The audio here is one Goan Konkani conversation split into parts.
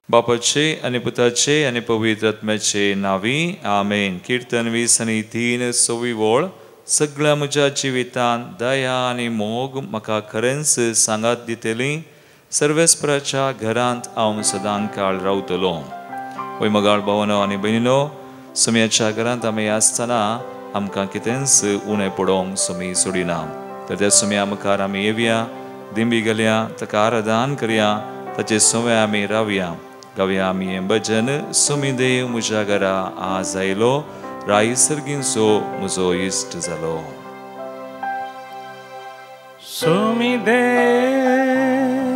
बापाचे आनी पुताचे आनी पवित्र आत्म्याचे नांवी आमेन. किर्तन 20 आनी 3 सवी वळ. सगळ्या म्हज्या जिवितांत दया आनी मोग म्हाका खरेंच सांगात दितली. सर्वेस्पराच्या घरांत हांव सदां काळ रावतलो. वय मगाळ भावनो आनी भयणीनो, सुम्याच्या घरांत आमी आसतना आमकां कितेंच उणें पडोवंक सुमी सोडिना. तर त्या सुम्या मुखार आमी येवया, दिंबी घालया, ताका आराधन करया, ताचे सुवे आमी रावया. गावया आमी हें भजन. सुमी देव म्हज्या घरा आज आयलो, राय सर्गींचो म्हजो इश्ट जालो. सुमी देव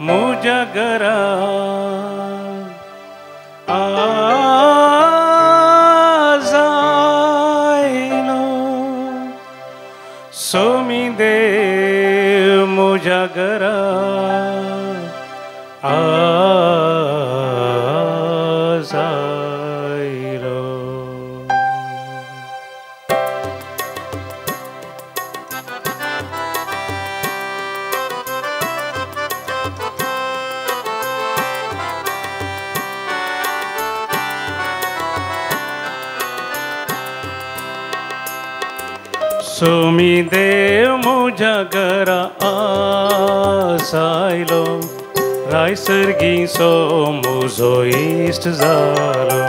म्हज्या घरा आज आयलो, सुमी देव म्हज्या घरा आज आयलो. सुमी देव म्हज्या घरा आज आयलो, राय सर्गींचो म्हजो इश्ट जालो.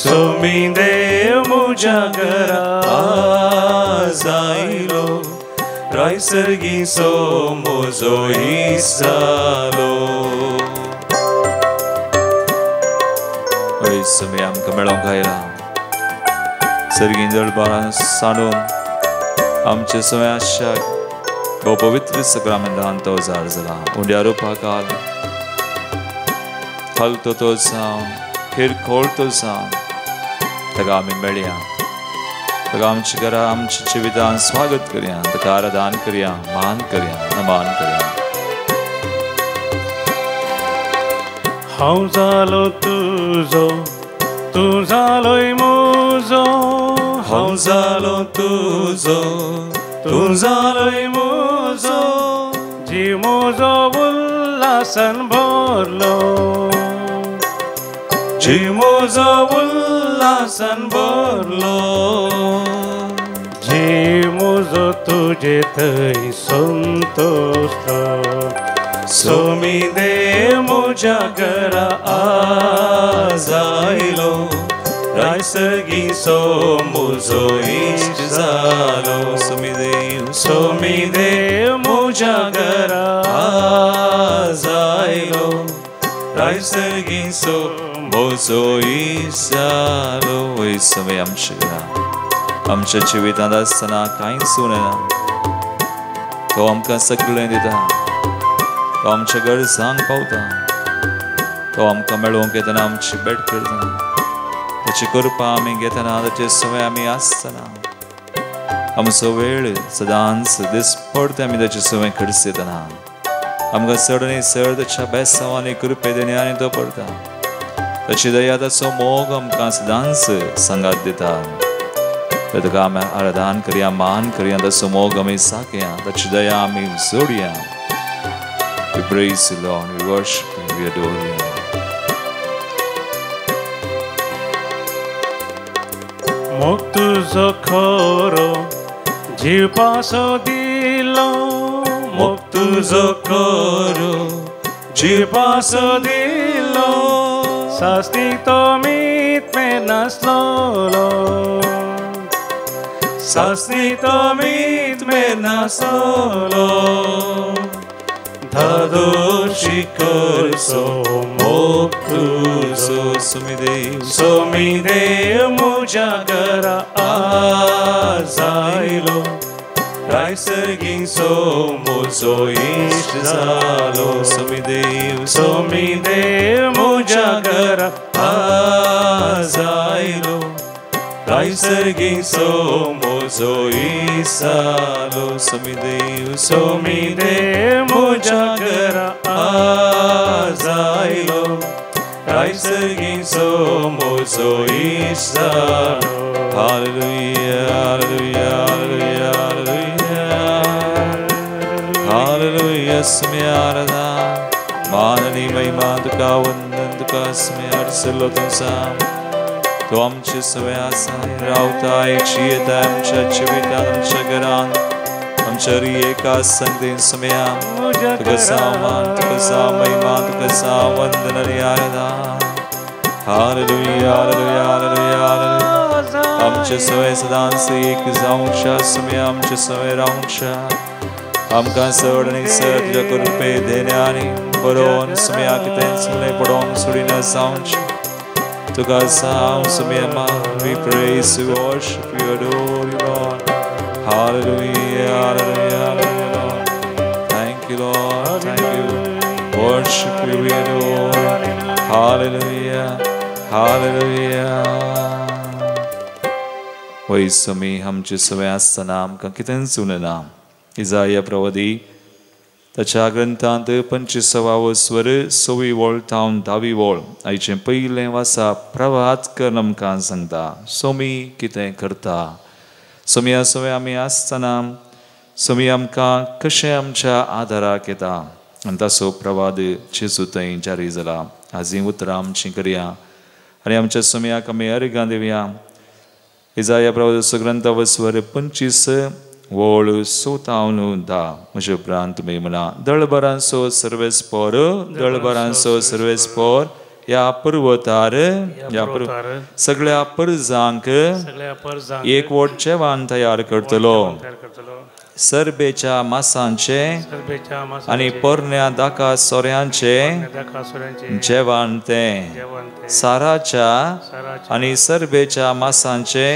सुमी देव म्हज्या घरा आज आयलो, राय सर्गींचो म्हजो इश्ट जालो. हय सुमी आमकां मेळोंक आयला. सर्गीं जळबारां सांडून आमचे सगळ्या आशाक भोव पवित्र सक्रामेंतान तो जार जाला. उंड्या रुपाकाल फालतो तो जावन खिरखोळ तो जावन ताका आमी मेळया. ताका आमच्या घरा आमच्या जिवितान स्वागत करया, ताका आराधन करया, मान करया, नमान करया. हांव जालो तुजो, तूं जालोय म्हजो. हांव जालो तुजो, तूं जालोय म्हजो. जीव म्हजो उल्हासान भरलो, जीव म्हजो उल्हासान भरलो. जीव म्हजो तुजे थंय संतोषलो. सुमी देव म्हज्या घरा आज आयलो, राय सर्गींचो म्हजो इश्ट जालो. सुमी देव, सुमी देव म्हज्या घरा आज आयलो, राय सर्गींचो म्हजो इश्ट जालो. वय सुमी आमच्या घरा आमच्या जिवितांत आसतना कांयच उणें ना. तो आमकां सगळें दिता, तो आमच्या गरजांक पावता, तो आमकां मेळोवंक येतना आमची भेट करता. ताची कृपा आमी घेतना, ताचे सवय आमी आसतना आमचो वेळ सदांच दिसपडते आमी ताचे सवय खर्चयतना आमकां चड आनी चड ताच्या बेसांव आनी कृपे देण्यानी तो पडटा. ताची दया, ताचो मोग आमकां सदांच सांगात दिता. तर ताका आमी आराधन करया, मान करया, ताचो मोग आमी साकया, ताची दया आमी जोडया. We praise you, Lord. We worship you. We adore you. मोग तुजो खरो जीव पासो दिलो, मोग तुजो खरो जीव पासो दिलो. सास्ती तो मीत में नासलो, सास्ती तो मीत में नासलो. धादोशी करसो मोग तुजो. सुमी देव, सुमी देव म्हज्या घरा आज आयलो, राय सर्गींचो म्हजो इश्ट जालो. सुमी देव, सुमी देव म्हज्या घरा आज आयलो, राय सर्गींचो म्हजो इश्ट जालो. सुमी देव, सुमी देव म्हज्या घरा आज आयलो, राय सर्गींचो म्हजो इश्ट जालो. Hallelujah, hallelujah, hallelujah, hallelujah, hallelujah. Sumi आराधना मान आनी महिमा तुका वंदन तुका स्मयार सल्लो तुमचा तो आमचे सवय आसा रावताय जियेताय आमच्या जिवितान आमच्या घरान आमच्या एका संगतीन समया तुका सामान तुका सा महिमा तुका सा वंदन आनी आराधना. हालेलुया हालेलुया हालेलुया हालेलुया. आमचे सवय सदांच एक जावच्या समया आमचे सवय रावच्या आमकां चड आनी चड तुज्या कृपे देण्या आनी बरोवन समया कितेंच उणें पडोवंक सोडिना जावचें तुका साव समया मा. We praise you, worship you, adore you, Lord. Hallelujah, hallelujah, hallelujah, Lord. Thank you, Lord. Thank you. Worship you, we adore. Hallelujah, hallelujah. वय समी आमचे सवय आसतना आमकां कितेंच उणें ना. इजाया प्रवादी ताच्या ग्रंथांत 25 स्वर 6वी वळ थावन 10वी वळ आयचें पयलें वासा प्रवात कर आमकां सांगता सोमी कितें करता. सोमया सवय आमी आसतना सोमी आमकां कशें आमच्या आदाराक येता आनी ताचो प्रवाद जेजू थंय जारी जाला. आज हीं उतरां आमचीं करया आनी आमच्या सोमयाक आमी अर्गां दिवया. इजाया प्रवादाचो ग्रंथ स्वर 25 वळ 6 थावन 10. म्हजे उपरांत तुमी म्हणा दळबरांचो सर्वेस्पोर दळबरांचो सर्वेस्पोर ह्या पर्वतार ह्या सगळ्या परजांक एकवट जेवण तयार करतलो. सरबेच्या मासांचे आनी पोरण्या दाका सोऱ्यांचे जेवण तें साराच्या आनी सरबेच्या मासांचे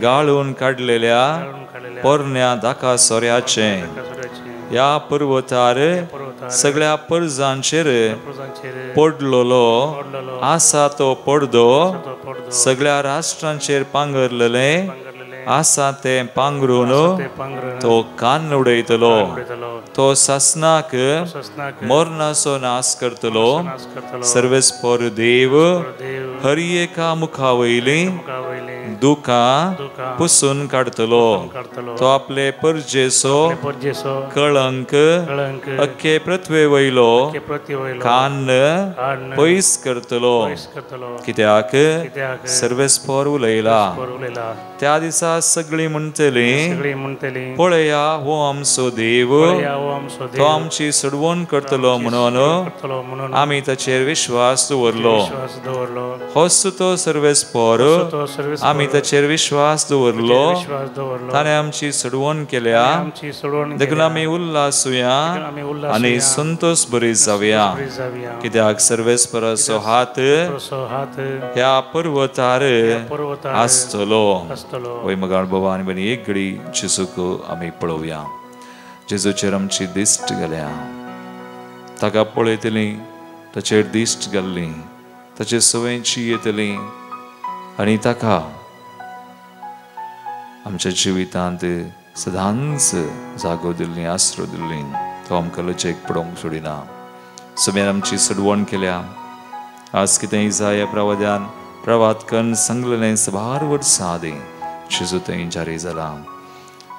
गाळून काडलेल्या पोरण्या दाका सोऱ्याचे ह्या पर्वतार सगळ्या परजांचेर पडलेलो आसा तो पडदो सगळ्या राष्ट्रांचेर पांगरलेले आसा तें पांगरून तो कान उडयतलो. तो सासनाक मरणाचो नाश करतलो. सर्वेस्पोर देव हर एका मुखा वयली दुकां पुसून काडटलो. तो आपले परजेचो कळंक अख्खे पृथ्वे वयलो कान पयस करतलो. कित्याक सर्वेस्पोर उलयला. त्या दिसा सगळीं म्हणटली पळया हो आमचो देव तो आमची सोडवण करतलो म्हणून आमी ताचेर विश्वास दवरलो. होच तो सर्वेस्पोर आमी ताचेर विश्वास दवरलो ताणें आमची सोडवण केल्या देखून आमी उल्हासुया आनी संतोष बरी जावया. कित्याक सर्वेस्पोराचो हात ह्या पर्वतार आसतलो. वय मगाळ बाबा आनी भयणी एक घडी जेजूक आमी पळोवया. जेजूचेर आमची दिश्ट घाल्या ताका पळयतली ताचेर दिश्ट घाल्ली ताचे सवयची येतली आनी ताका आमच्या जिवितांत सदांच जागो दिल्ली आसरो दिल्ली तो आमकां लजेक पडोवंक सोडिना. सगळ्यान आमची सोडवण केल्या. आज कितेंय जाय प्रवाद्यान प्रवाद कन्न सांगलेलें साबार वर्सां आदीं जेजू थंय जारी जाला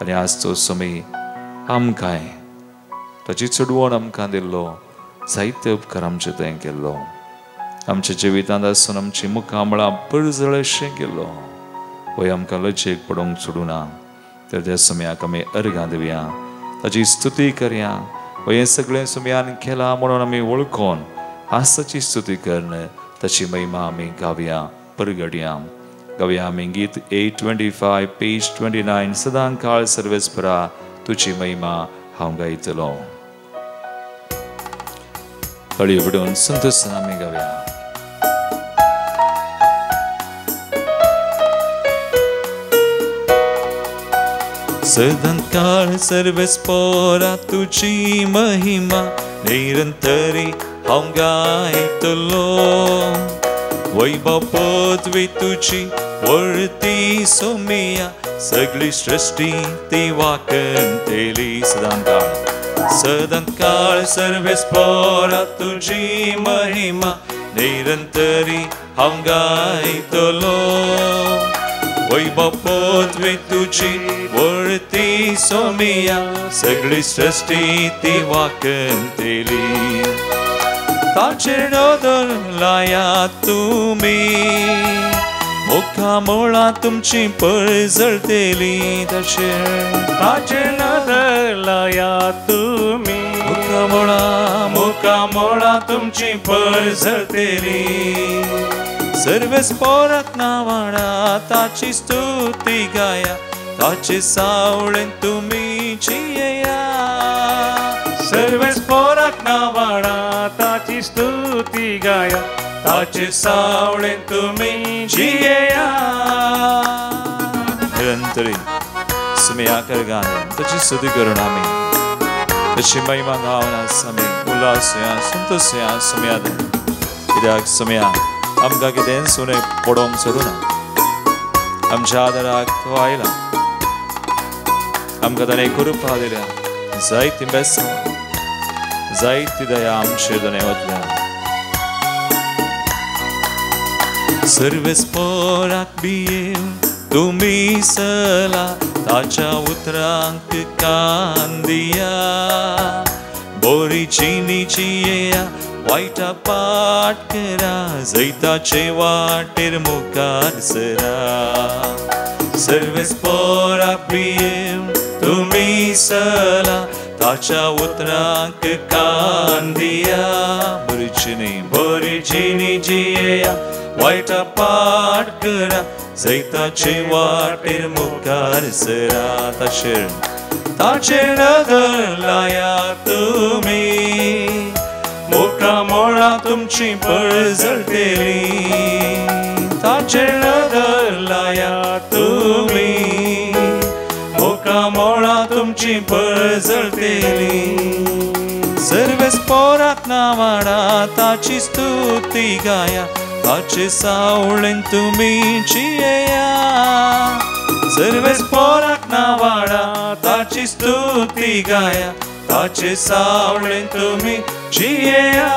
आनी आज तो समय आमकांय ताची चडवण आमकां दिल्लो जायते उपकार आमचे थंय केल्लो. आमच्या जिवितांत आसून आमची मुखामळां परजळशें केल्लो वय आमकां लजेक पडोवंक सोडूना. तर त्या समयाक आमी अर्गां दिवया ताची स्तुती करया. वय हें सगळें समयान केलां म्हणून आमी वळखून आज ताची स्तुती करून ताची महिमा आमी गावया परगडया. गावया आमी गीत 825 पेज 29 सदां काळ सर्वेस्परा तुजी महिमा हांव गायतलो. हळी उडून संतोषान आमी गावया. सदां काळ सर्वेस्पोरा तुजी महिमा निरंतरी हांव गायतलो. वैभव पदवी तुजी वळती सोमिया सगळी सृष्टी ती वाकंतेली. सदां काळ सदां काळ सर्वेस्पोरा तुजी महिमा निरंतरी हांव गायतलो. वैभव पदवी तुजी वळती सोमिया सगळी सृष्टी ती वाकंतेली. ताचेर नदर लायात तुमी मुखामळां तुमची पळजळतेली ताचेर नदर लायात तुमी मुखामळां मुखामळां तुमची पळजळतेली. सर्वेस पोराक नावाडा ताची स्तुती गाया ताचे सावळेन तुमी जियेया. सर्वेस पोराक नावाडा ताची स्तुती गाया ताचे सावळेन तुमी जियेया. निरंतरी सुमयाकर गान ताची स्तुती करून आमी ताची महिमा गावन आमी उल्हासया संतोशया सुमया कित्याक सुमया आमकां कितेंच उणें पडोवंक सोडूना. आमच्या आदाराक तो आयला, आमकां ताणें कृपा दिल्या, जायती बेसांव जायती दया आमचेर ताणें वतल्या. सर्वेस पोराक भियेवन तुमी सला ताच्या उतरांक कान दिया. बोरी चिनी चियेया वायटा पाट करा जैताचे वाटेर मुखार सरा. सर्वेस पोराक भियेवन तुमी सला ताच्या उतरांक कान दिया. बरी चिनी जियेया वायटा पाट करा जैताचे वाटेर मुखार सरा. ताचेर नदर लाया तुमी मुखामळां तुमची पळजळतेली. ताचेर नदर लाया तुमी मुखामळां तुमची पळजळतेली. सर्वेस पोराक नावाडा ताची स्तुती गाया ताचे सावळेन तुमी जियेया. सर्वेस पोराक नावाडा ताची स्तुती गाया ताचे सावळेन तुमी जियेया.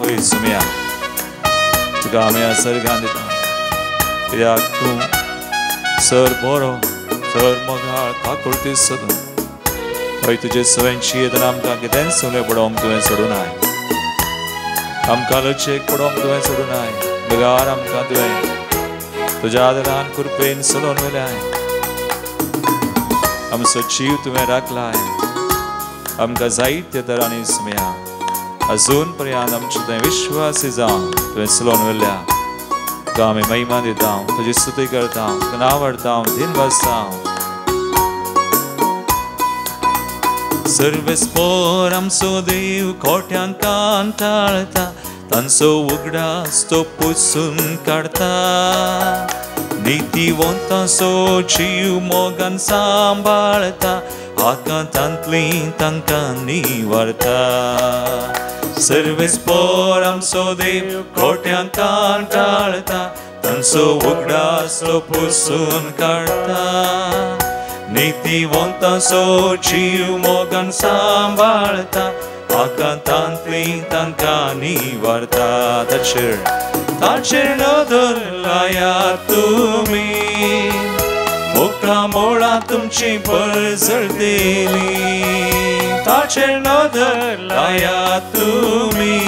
वय सुमया तुका आमी सर्गान दिता कित्याक तूं सर बरो सर मोगाळ काकुळटी सदूं. हय तुजे सवें जियेतना आमकां कितेंच उणें पडोवंक तुवें सोडूनाय, आमकां लजेक पडोवंक तुवें सोडूनाय, बगार आमकां तुवें तुज्या आदारान कृपेन चलोवन व्हेल्याय. आमचो जीव तुवें राखलाय, आमकां जायत्या तरांनी सुमया अजून पर्यंत आमचो तुवें विश्वासी जावन तुवें चलोवन व्हेल्या. तुका आमी महिमा दिता, तुजी स्तुती करता, तुका नांव हाडटा, दिन बसता. सर्वेस पोर आमचो देव खोट्यांक कांटाळटा तांचो उगडास तो पुसून काडटा. नितीवंतांचो जीव मोगान सांबाळटा आकांतांतली तांकां निवारता. सर्वेस पोर आमचो देव खोट्यांक कांटाळटा तांचो उगडास तो पुसून काडटा. नितीवंतांचो जीव मोगान सांबाळटा आकांतांतली तांकां निवारता. ताचेर नदर लाया तुमी मुखामळां तुमची पळजळतेली. ताचेर नदर लाया तुमी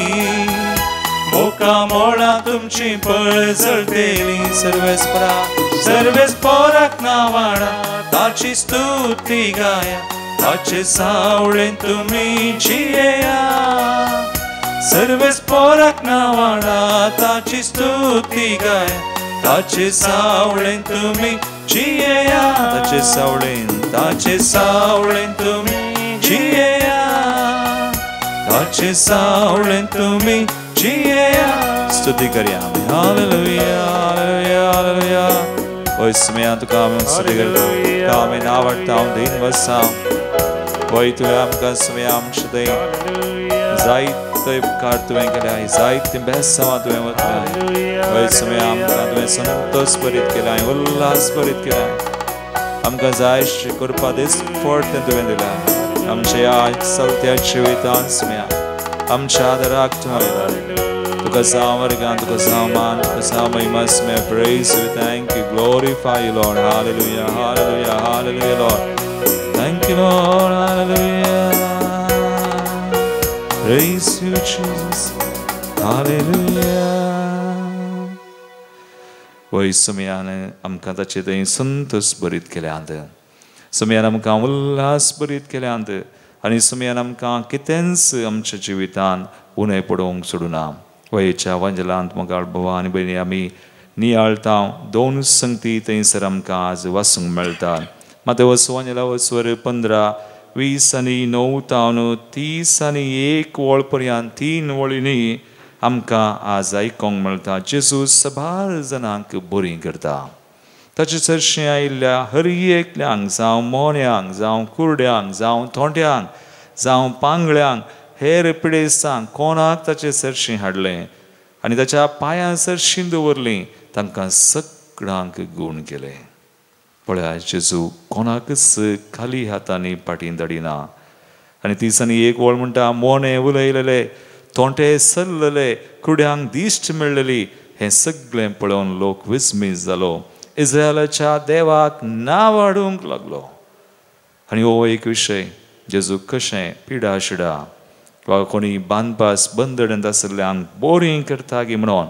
मुखामळां तुमची पळजळतेली. सर्वेस पोराक नावाडा ताची स्तुती गाया ताचे सावळेन तुमी जियेया. सर्वेस पोराक नावाडा ताची स्तुती गाया ताचे सावळेन तुमी जियेया. ताचे सावळेन तुमी जियेया. ताचे सावळेन तुमी जियेया. स्तुती करया आमी. हालेलुया हालेलुया हालेलुया. वय सुमया तुका आमी स्तुती करता, तुका आमी नांव हाडटा, दिन बसता. वय तुवें आमकां सुमया आमचे थंय जायते उपकार तुवें केल्याय, जायते बेसांवां तुवें वतल्याय. वय सुमया आमकां तुवें संतोश भरीत केल्याय, उल्हास भरीत केल्याय. आमकां जाय करपा दिसफट तें तुवें दिलाय. आमच्या ह्या चलत्या जिवितान सुमया आमच्या आदाराक तूं आयला. तुका जावं वर्गान, तुका जावं मान, तुका जावं महिमा Somaiya. Praise you, thank you, glorify you Lord. Hallelujah hallelujah hallelujah Lord. Thank you Lord. Hallelujah. Praise you, Jesus. Hallelujah. वय समयान आमकां ताचे थंय संतोस बरीत केल्यात, समयान आमकां उल्हास बरीत केल्यात आनी समयान आमकां कितेंच आमच्या जिवितान उणें पडोवंक सोडुना. वयच्या वांजलांत मोगाळ भावा आनी भयणी आमी नियाळता दोन संगती थंयसर आमकां आज वाचूंक मेळटा. मातवस वांजला वस्वर 15, 20 आनी 9 तावन 30 आनी 1 वळ पर्यंत 3 वळींनी आमकां आज आयकोंक मेळटा. जेजू सबार जाणांक बरी करता. ताचे सरशीं आयिल्ल्या हर एकल्यांक, जावं मोन्यांक, जावं कुरड्यांक, जावं थोंट्यांक, जावं पांगळ्यांक, हेर पिडेस्तांक, कोणाक ताचे सरशीं हाडलें आनी ताच्या पांयां सरशीं दवरलीं, तांकां सगळ्यांक गूण केलें. पळया, जेजू कोणाकच खाली हातांनी फाटीं धाडिना. आनी 30 आनी 1 वळ म्हणटा, मोने उलयलेले, तोंटे सरलेले, कुड्यांक दिश्ट मेळ्ळेली, हें सगळें पळोवन लोक विस्मीत जालो, इस्रायलाच्या देवाक नांव हाडूंक लागलो. आनी हो एक विशय, जेजू कशें पिडा शिडा वा कोणी बांदपास बंदडंत आशिल्ल्यांक बोरींग करता गी म्हणून.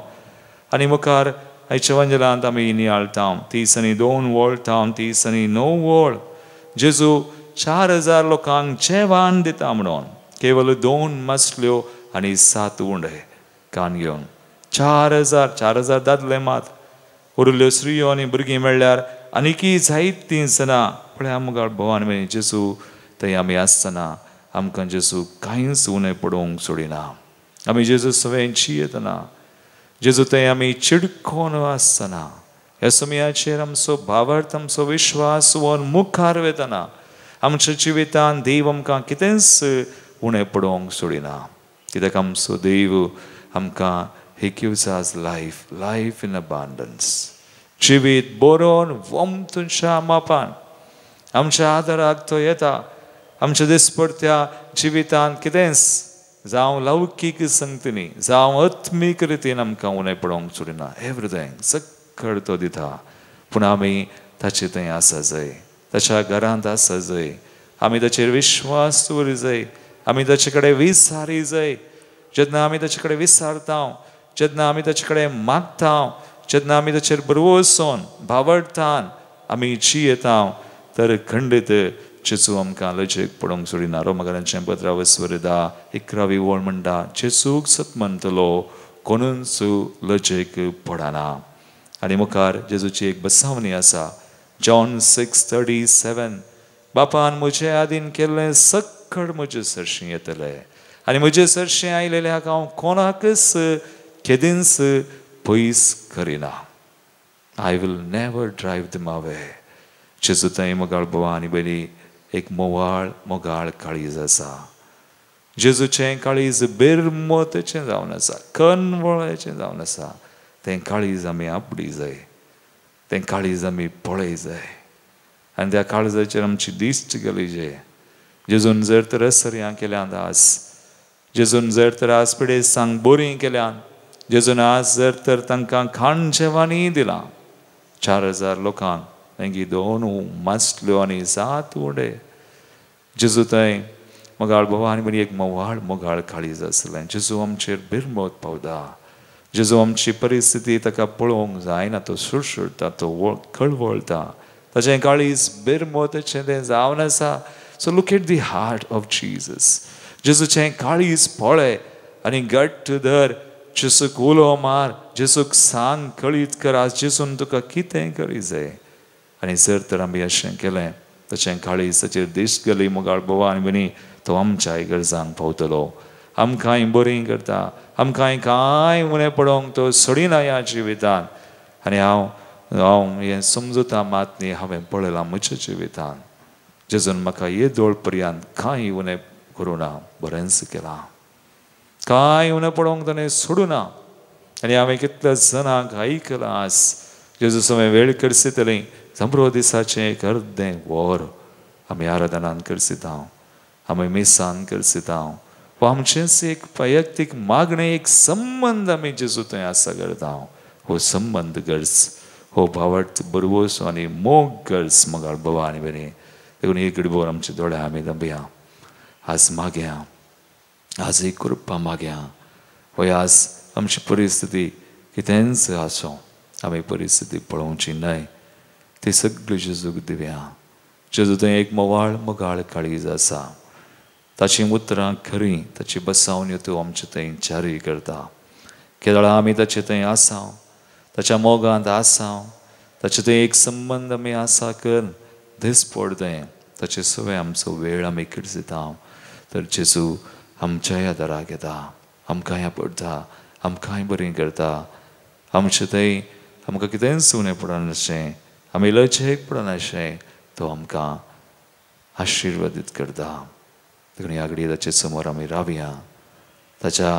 आनी मुखार आयच्या वांजलांत आमी नियाळता 30 आनी 2 वळ तावन 30 आनी 9 वळ, जेजू 4000 लोकांक जेवण दिता म्हणून, केवल 2 मासल्यो आनी 7 उंडे कान घेवन 4000 दादले मात, उरिल्ल्यो स्त्रियो आनी भुरगीं मेळ्ळ्यार आनीकय जायतीं जाणां. पळया मुखार भोवान आनी जेजू थंय आमी आसतना आमकां जेजू कांयच उणें पडोवंक सोडिना. आमी जेजू सवें जियेतना, जेजू थंय आमी चिडकोन आसतना, ह्या समयाचेर आमचो भावार्थ, आमचो विश्वास वन मुखार वेतना आमच्या जिवितान देव आमकां कितेंच उणें पडोवंक सोडिना. कित्याक आमचो देव आमकां He gives us life, life in abundance. जिवीत बरोवन वमतुनच्या मापान आमच्या आदाराक तो येता. आमच्या दिसपडत्या जिवितान कितेंच जावं लौकीक संगतीनी, जावं आत्मीक रितीन आमकां उणें पडोवंक सोडिना. एवरीथींग सगळं तो दिता. पूण आमी ताचे थंय आसा जाय, ताच्या घरांत आसा जाय, आमी ताचेर विश्वास दवरी जाय, आमी ताचे कडेन विसारी जाय. जेन्ना आमी ताचे कडेन विसारता, जेन्ना आमी ताचे कडेन मागता, जेन्ना आमी ताचेर भरवसोन भावडतान आमी जियेता, तर खंडीत जेजू आमकां लजेक पडोवंक सोडिना. रोमकारांचें पत्र वस्वर 10, 11 वळ म्हणटा, जेजूक सत म्हणटलो कोणूच लजेक पडना. आनी मुखार जेजूची एक बसावणी आसा, जॉन 6:37, बापान म्हजे आदीन केल्लें सगळें म्हजे सरशीं येतलें आनी म्हजे सरशीं आयिल्ल्याक हांव कोणाकच केदींच पयस करिना. I will never drive them away. जेजू थंय मोगाळ भावा आनी भयणी एक मोवाळ मोगाळ काळीज आसा. जेजूचें काळीज बेरमोतेचें जावन आसा, कनवळ्याचें जावन आसा. तें काळीज आमी आपडी जाय, तें काळीज आमी पळय जाय आनी त्या काळजाचेर आमची दिश्ट गेली जाय. जेजून जर तर असर्यां केल्यांत आज, जेजून जर तर आज पिडेस्तांक बरीं केल्यान, जेजून आज जर तर तांकां खाण जेवणूय दिलां 4000 लोकांक, मागीर 2 मासल्यो आनी 7 उंडे. जेजू थंय मोगाळ भावा आनी एक मोवाळ मोगाळ काळीज आसलें. जेजू आमचेर बिरमत पावता. जेजू आमची परिस्थिती ताका पळोवंक जायना, तो सुरसुरता, तो कळवळटा. ताचें काळीज बिरमोतेचें तें जावन आसा. So look at the heart of Jesus. जेजूचें काळीज पळय आनी घट्ट धर. जेजूक उलो मार, जेजूक सांग, कळीत कर आज जेजून तुका कितें करी जाय. आनी जर तर आमी अशें केलें, ताचें काळीज ताचेर दिश्ट गेली मोगाळ भावा आनी भयणी, तो आमच्या गरजांक पावतलो. आमकांय बरीं करता, आमकांय कांय उणें पडोवंक तो सोडिना ह्या जिवितान. आनी हांव हांव हें समजुता मात न्ही, हांवें पळयलां म्हज्या जिवितान जेजून म्हाका येदोळ पर्यंत कांय उणें करूं ना, बरेंच केलां. कांय उणें पडोवंक ताणें सोडूं ना. आनी हांवें कितल्या जाणांक आयकलां आज जेजू समें वेळ करसितलीं जमरो दिसाचें एक अर्दें वर आमी आराधनान करसिता, आमी मिसान करसिता, वा आमचेंच एक वैयक्तीक मागणें, एक संबंद आमी जेजू थंय आसा करता. हो संबंद गरज, हो भावार्थ बरवसो आनी मोग गरज मोगाळ भावा आनी भयणी. देखून एक गडबोर आमचे दोळे आमी दंबया, आज मागया, आजय कृपा मागया. वय आज आमची परिस्थिती कितेंच आसूं, आमी परिस्थिती पळोवची न्हय, ती सगळी जेजूक दिवया. जेजू थंय एक मोवाळ मोगाळ काळीज आसा, ताची उतरां खरीं, ताची बसावण्यो तूं आमचे थंय जारी करता. केदळा आमी ताचे थंय आसाव, ताच्या मोगांत आसाव, ताचे थंय एक संबंद आमी आसा कर दिसपड थंय ताचे सवय आमचो वेळ आमी किर्सिता. तर जेजू आमच्या ह्या दाराक येता, आमकां ह्या पडटा, आमकांय बरीं करता. आमचें थंय आमकां कितेंच उणें पडनाशें, आमी लजेक पडनाशें, तो आमकां आशिर्वादीत करता. देखून ह्या घडये ताचे समोर आमी रावया, ताच्या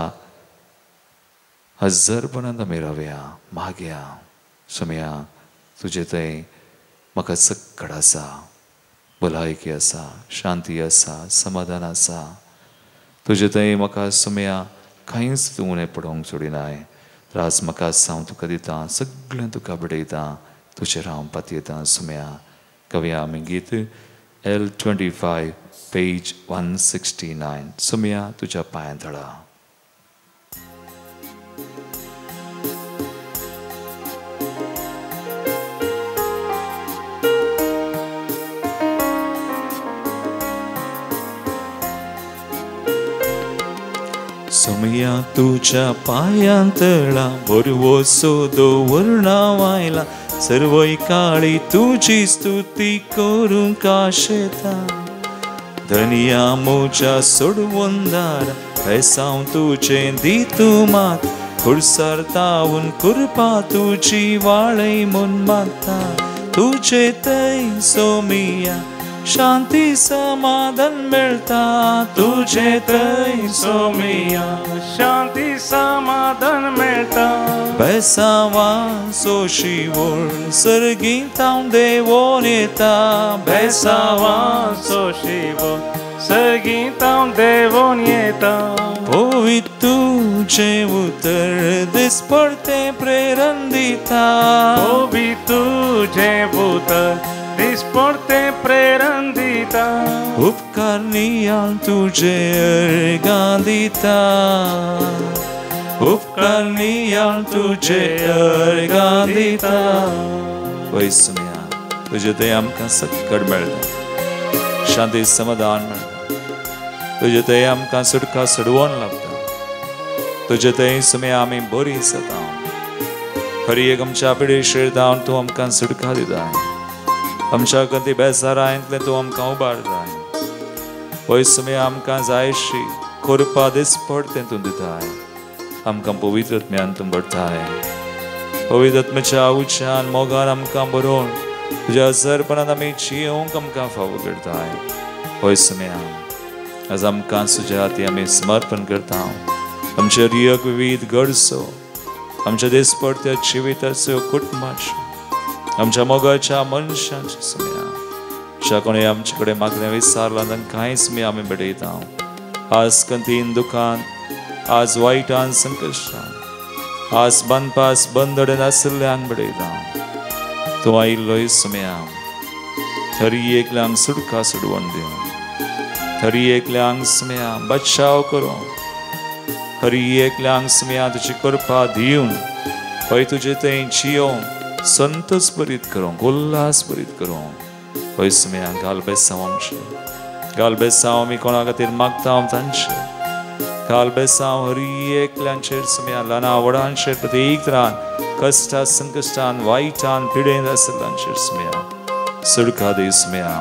हजरपणांत आमी रावया, मागया. सोमया तुजे थंय म्हाका सक्कड आसा, भलायकी आसा, शांती आसा, समाधान आसा. तुजे थंय म्हाका सोमया कांयच तूं उणें पडोवंक सोडिनाय. तर आज म्हाका हांव तुका दिता, सगळें तुका भेटयता, तुजेर हांव पातयेता सोमया. कवया आमी गीत L25 page 169. सोमया तुज्या पांयां तळा. सोमया तुज्या पांयां तळा बरवसो दवरना वायला, सर्वय काळी तुजी स्तुती करूंक आशेता. धनया म्हज्या सोडवून दारा बेसांव तुजें दी तूं म्हाका, खुर्सार तावून कृपा तुजी वाळय म्हूण मागता. तुजे थंय सोमया शांती समाधान मेळटा, तुजे थंय सोमया शांती समाधान मेळटा. बेसांवाचो शिवोळ सर्गींत हांव देवोन येता, बेसांवाचो शिवोळ सर्गींत हांव देवोन येता. पवित्र तुजें उतर दिसपडतें प्रेरण दिता, पवित्र तुजें उतर दिसपडतें प्रेरण दिता. उपकार नियाळ तुजे अर्गां दिता, उपकार नियाळ तुजे अर्गां दिता. वय सोमया तुजे थंय आमकां सक्कड मेळटा, शांती समाधान मेळटा. तुजे थंय आमकां सुटका सोडवून लागता. तुजे थंय सोमया आमी बरी जाता. हरी एक आमच्या पिडेशेर धांवन तूं आमकां सुटका दिता. आमच्या कंती बेजारांतलें तूं आमकां उबारताय. वय सोमया आमकां जायशी कृपा दिसपड तें तूं दिताय. आमकां पवित्र आत्म्यान तूं भरताय. पवित्र आत्म्याच्या उच्चान मोगान आमकां बरोवन तुज्या असरपणान आमी जियोंक आमकां फावो करताय. वय सोमया आज आमकां तुज्या हाती आमी समर्पण करता. आमच्या रियक विविध गरजो, आमच्या दिसपडत्या जिविताच्यो, कुटुंबाच्यो, आमच्या मोगाच्या मनशांच्या सोमया ज्या कोणी आमचे कडेन मागणें विचारलां तांकांय सोमया आमी भेटयता. आज कंतीन दुखान, आज वायटान संकश्टान, आज बांदपास बंदडेन आशिल्ल्यांक भेटयता. तूं आयिल्लोय सोमया हरी एकल्यांक सुटका सोडवण दिवन, हरी एकल्यांक सोमया बचाव करूं, हरी एकल्यांक सोमया तुजी कृपा दिवन हय तुजे थंय जियोंक संतोष भरीत करूंक, उल्हास भरीत करूंक. हय सोमया घाल बेसांव आमचें, घाल बेसांव आमी कोणा खातीर मागता तांचें, घाल बेसांव हरी एकल्यांचेर सोमया ल्हाना व्हडांचेर प्रत्येक तरान कश्टान संकश्टान वायटान पिडेन आशिल्ल्यांचेर सोमया सुटका दी सोमया.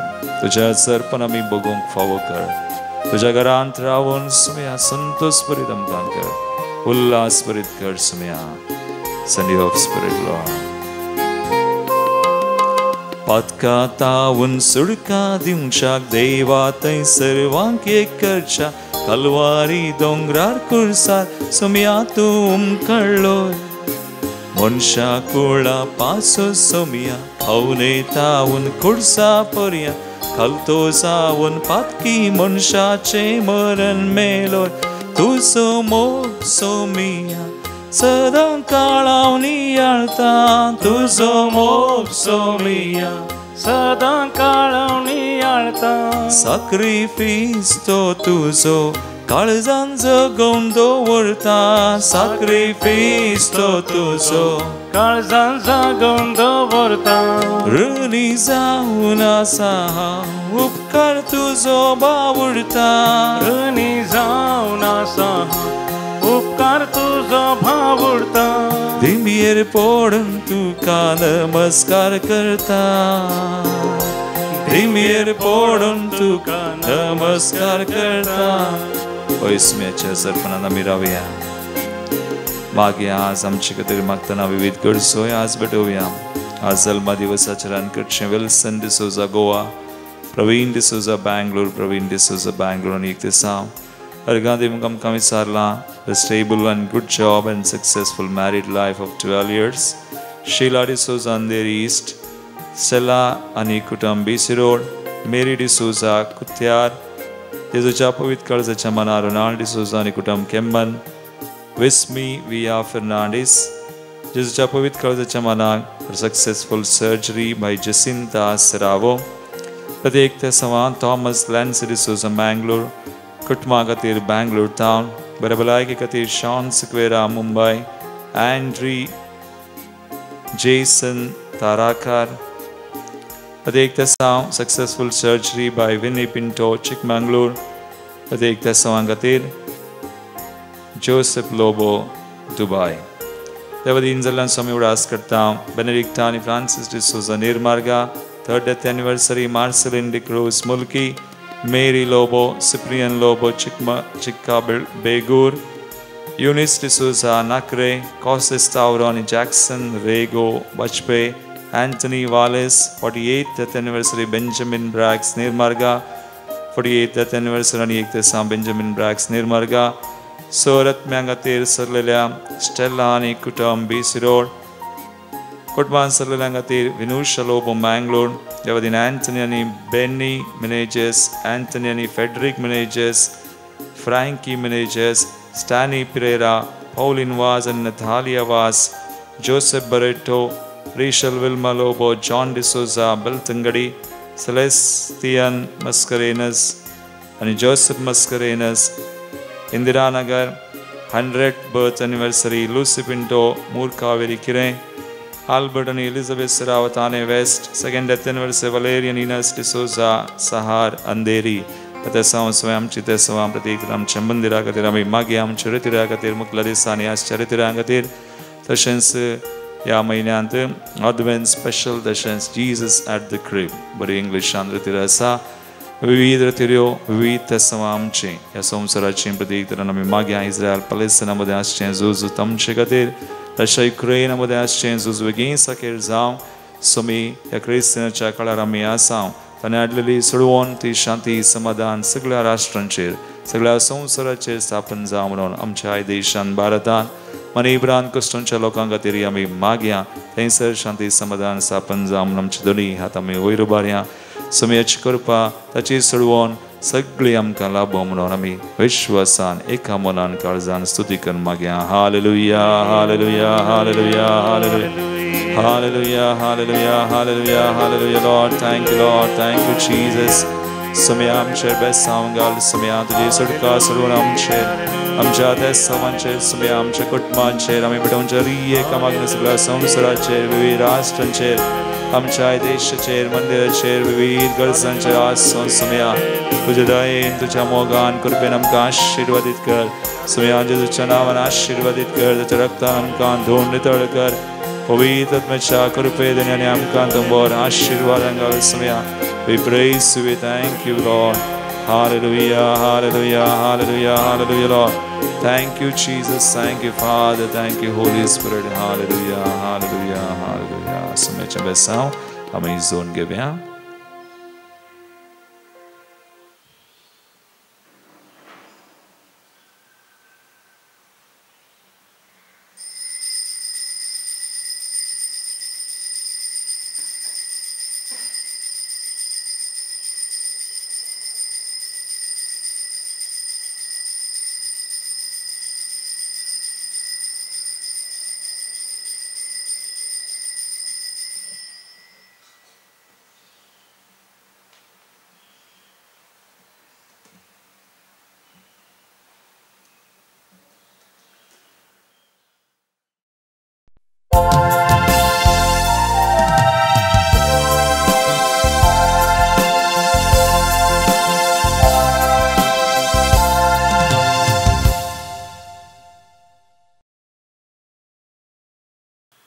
तुज्या सरपण आमी बगोवंक फावो कर. तुज्या घरांत रावून सोमया संतोष भरीत आमकां कर, उल्हास भरीत कर Somaiya. Send your spirit, Lord. Patkai तावून सुडका दिवच्याक देवा थंय सर्वांक एक करच्या, कलवारी दोंगरार कुर्सार सोमया तूं उमकळ्ळो. मनशा कुळा पासो सोमया खावने तावून कुर्सा पर्या, खालतो जावन पातकी मनशाचें मरण मेलो. तुजो मोग सोमया सदां काळाव नियाळता, तुजो मोग सोमया सदां काळाव नियाळता. साक्रिफीस तो तुजो काळजान जगोवन दवरता साक्रिफीस तो तुजो काळजान जागोवन दवरता ऋणी जावन आसा हांव उपकार तुजो बावुडता ऋणी जावन आसा उपकार तुजो भावुडता दिंबयेर पडून तुका नमस्कार करता दिंबयेर पडून तुका नमस्कार करता. वैस्म्याच्या सरपणान आमी रावया. मागीर आज आमचे खातीर मागतना विविध गरजोय आज भेटोवया. आज जल्मा दिवसाचेर करचें विल्सन डिसोजा गोवा, प्रवीण डिसोजा बँगलोर, प्रवीण डिसोजा बँगलोर आनी एक दिसा अर्गां दिवंक आमकां विचारलां the stable and good job and successful married life of 12 years. Sheila D'Souza Andheri east, Stella आनी कुटुंब बीसी रोड, मेरी डिसोजा कुत्यार, जेजूच्या पवित्र काळजाच्या मना रोनाल्ड डिसोजा आनी कुटुंब केम्बन, विस्मी विया फर्नांडीस, जेजूच्या पवित्र काळजाच्या मनाक सक्सेसफुल सर्जरी बाय जसिंता सरावो. प्रत्येक ते सवां थॉमस लॅन्सी डिसोजा मँगलोर, कुटुंबा खातीर बँगलोर टावन, बरे भलायके खातीर Sean Sequeira Mumbai, Andre Jason Tarakar. प्रत्येक ते साव successful surgery by Vinny Pinto Chikmagalur. प्रत्येक ते सवां खातीर जोसेफ लोबो दुबाय. देवदीन जाल्ल्यान स्वामी उडास करता बेनेडिक्टा आनी Francis D'Souza Nirmarga, third death anniversary Marcelin D'Cruz Mulki, Mary Lobo, Cyprian Lobo Chikka Begur, Eunice D'Souza Nakre, Causes Tauro आनी Jackson Rego Bajpai, Anthony Wallace, 48th death anniversary Benjamin Braggs Nirmarga, 48th death anniversary आनी एक दिसा बेंजामिन ब्रॅक्स निर्मार्गा. सोरत्म्या खातीर सरलेल्या स्टेला आनी कुटुंब बीसी रोड, कुटुंबान सरलेल्या खातीर विनुशा लोबो मँगलोर, देवदीन अँथनी आनी बेन्नी मिनेजस, अँथनी आनी Frederick Menezes, Frankie Menezes, Stany Pereira, Pauline Vaz आनी Natalia Vaz, Joseph Barreto, Rachel Wilma Lobo, John D'Souza Belthangady, Celestian Mascarenhas आनी Joseph Mascarenhas, Indiranagar, 100th birth anniversary Lucy Pinto Murkaveri Kirem, Albert आनी Elizabeth Serrao Thane west, second death anniversary Valerian Enos D'Souza Sahar Andheri. आतां स्वयं आमची ते सवां प्रतीक आमच्या मंदिरा खातीर आमी मागीर आमच्या रितिरा खातीर मुखल्या दिसांनी आसच्या रितिरा खातीर तशेंच ह्या म्हयन्यांत आदवेंत स्पेशल तशेंच जीजस एट the crib बरी इंग्लिशान रितीर आसा. विविध रितिऱ्यो विविध तेसवां आमचीं ह्या संवसाराचीं प्रतीक तरान आमी मागीर इस्रायल पलेस्तिना मदें आसचें झूज आमचे खातीर, रशिया युक्रेना मदें आसचें झूज बेगीन साकेर जावं. स्वामी ह्या क्रिस्तांच्या काळार आमी आसा ताणें हाडलेली सोडवून ती शांती समाधान सगळ्या राष्ट्रांचेर सगळ्या संवसाराचेर स्थापन जावं म्हणून आमच्या देशान भारतान मनीब्रान कश्टांच्या लोकां खातीर आमी मागया थंयसर शांती समाधान स्थापन जावं म्हणून आमचे दोनी हात आमी वयर उबारया. स्वामीची कृपा ताची सोडवून सगळी आमकां लाभो म्हणून आमी विश्वासान एका मनान काळजान स्तुती करून मागया. Hallelujah hallelujah hallelujah hallelujah hallelujah hallelujah hallelujah hallelujah. Lord thank you, Lord thank you Jesus. स्वामी आमचेर बेसांव घाल, स्वामी तुजी सुटका सोडून आमचेर आमच्या देसावांचेर स्वामी आमच्या कुटुंबांचेर आमी पेटोवच्या एका मागण्या सगळ्या संवसाराचेर विविध राष्ट्रांचेर आमच्या देशाचेर मंदिराचेर विविध गरजांचेर आसून स्वामी तुज्या दयेन तुज्या मोगान कृपेन आमकां आशिर्वादीत कर. स्वामी जेजूच्या नांवान आशिर्वादीत कर, ताच्या रक्तान आमकां धुवन नितळ कर. पवित्र आत्म्याच्या कृपेन आनी आमकां तुमवर आशिर्वादान घाल. स्वामी we praise you, we thank you, Lord. Hallelujah, hallelujah, hallelujah, hallelujah, Lord. Thank you, Jesus. Thank you, Father. Thank you, Holy Spirit. Hallelujah, hallelujah, hallelujah. सुमेच्या बेसांव आमी जोन घेवया.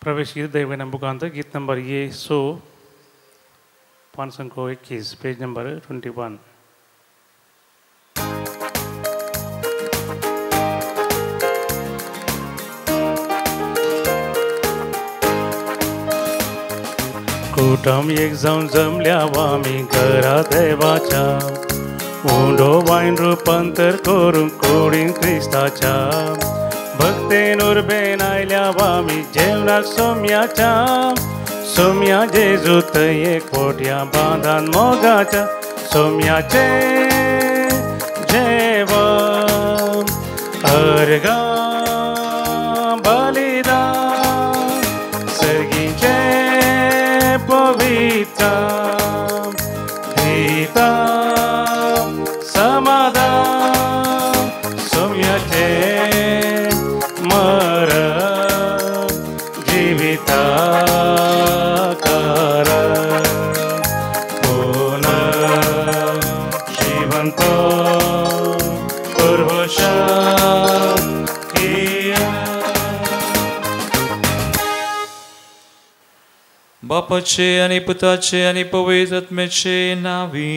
प्रवेश गीत दैवना बुकांत गीत नंबर ये 100 521 पेज नंबर 21। कुटुंब एक जावन जमल्या आमी घरा देवाच्या, उंडो वायन रुपांतर करूंक कुडीन क्रिस्ताच्या, भक्तेन उर्बेन आयल्या आमी जेवणाक सोम्याच्या, सोम्या जेजू थंय एक पोटया बांदान मोगाच्या, सोम्याचें जेवण अर्गां बलिदान सर्गीचें पवित्र दिता समाधान, सोम्याचें मरण जिविता कारण, पुनर्जीवंत बापाचे आनी पुताचे आनी पवित्र आत्म्याचे नावी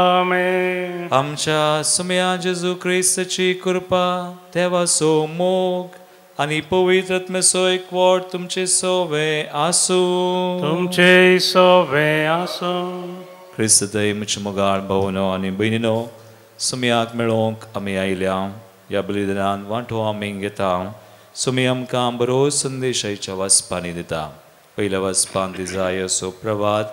आमेन। आमच्या सुम्या जेजू क्रिस्ताची कृपा, देवाचो मोग आनी पवित्र आत्म्याचो एकवट तुमचे सोवे आसूं, तुमचे सोवे आसूं। क्रिस्त थंय म्हज्या मोगाळ भावनो आनी भयणीनो, सुम्याक मेळोवंक आमी आयल्या। ह्या बलिदानान वांटो आमी घेता। सुमी आमकां बरो संदेश आयच्या वाचपांनी दिता। पयल्या वाचपान दिजाय असो प्रवाद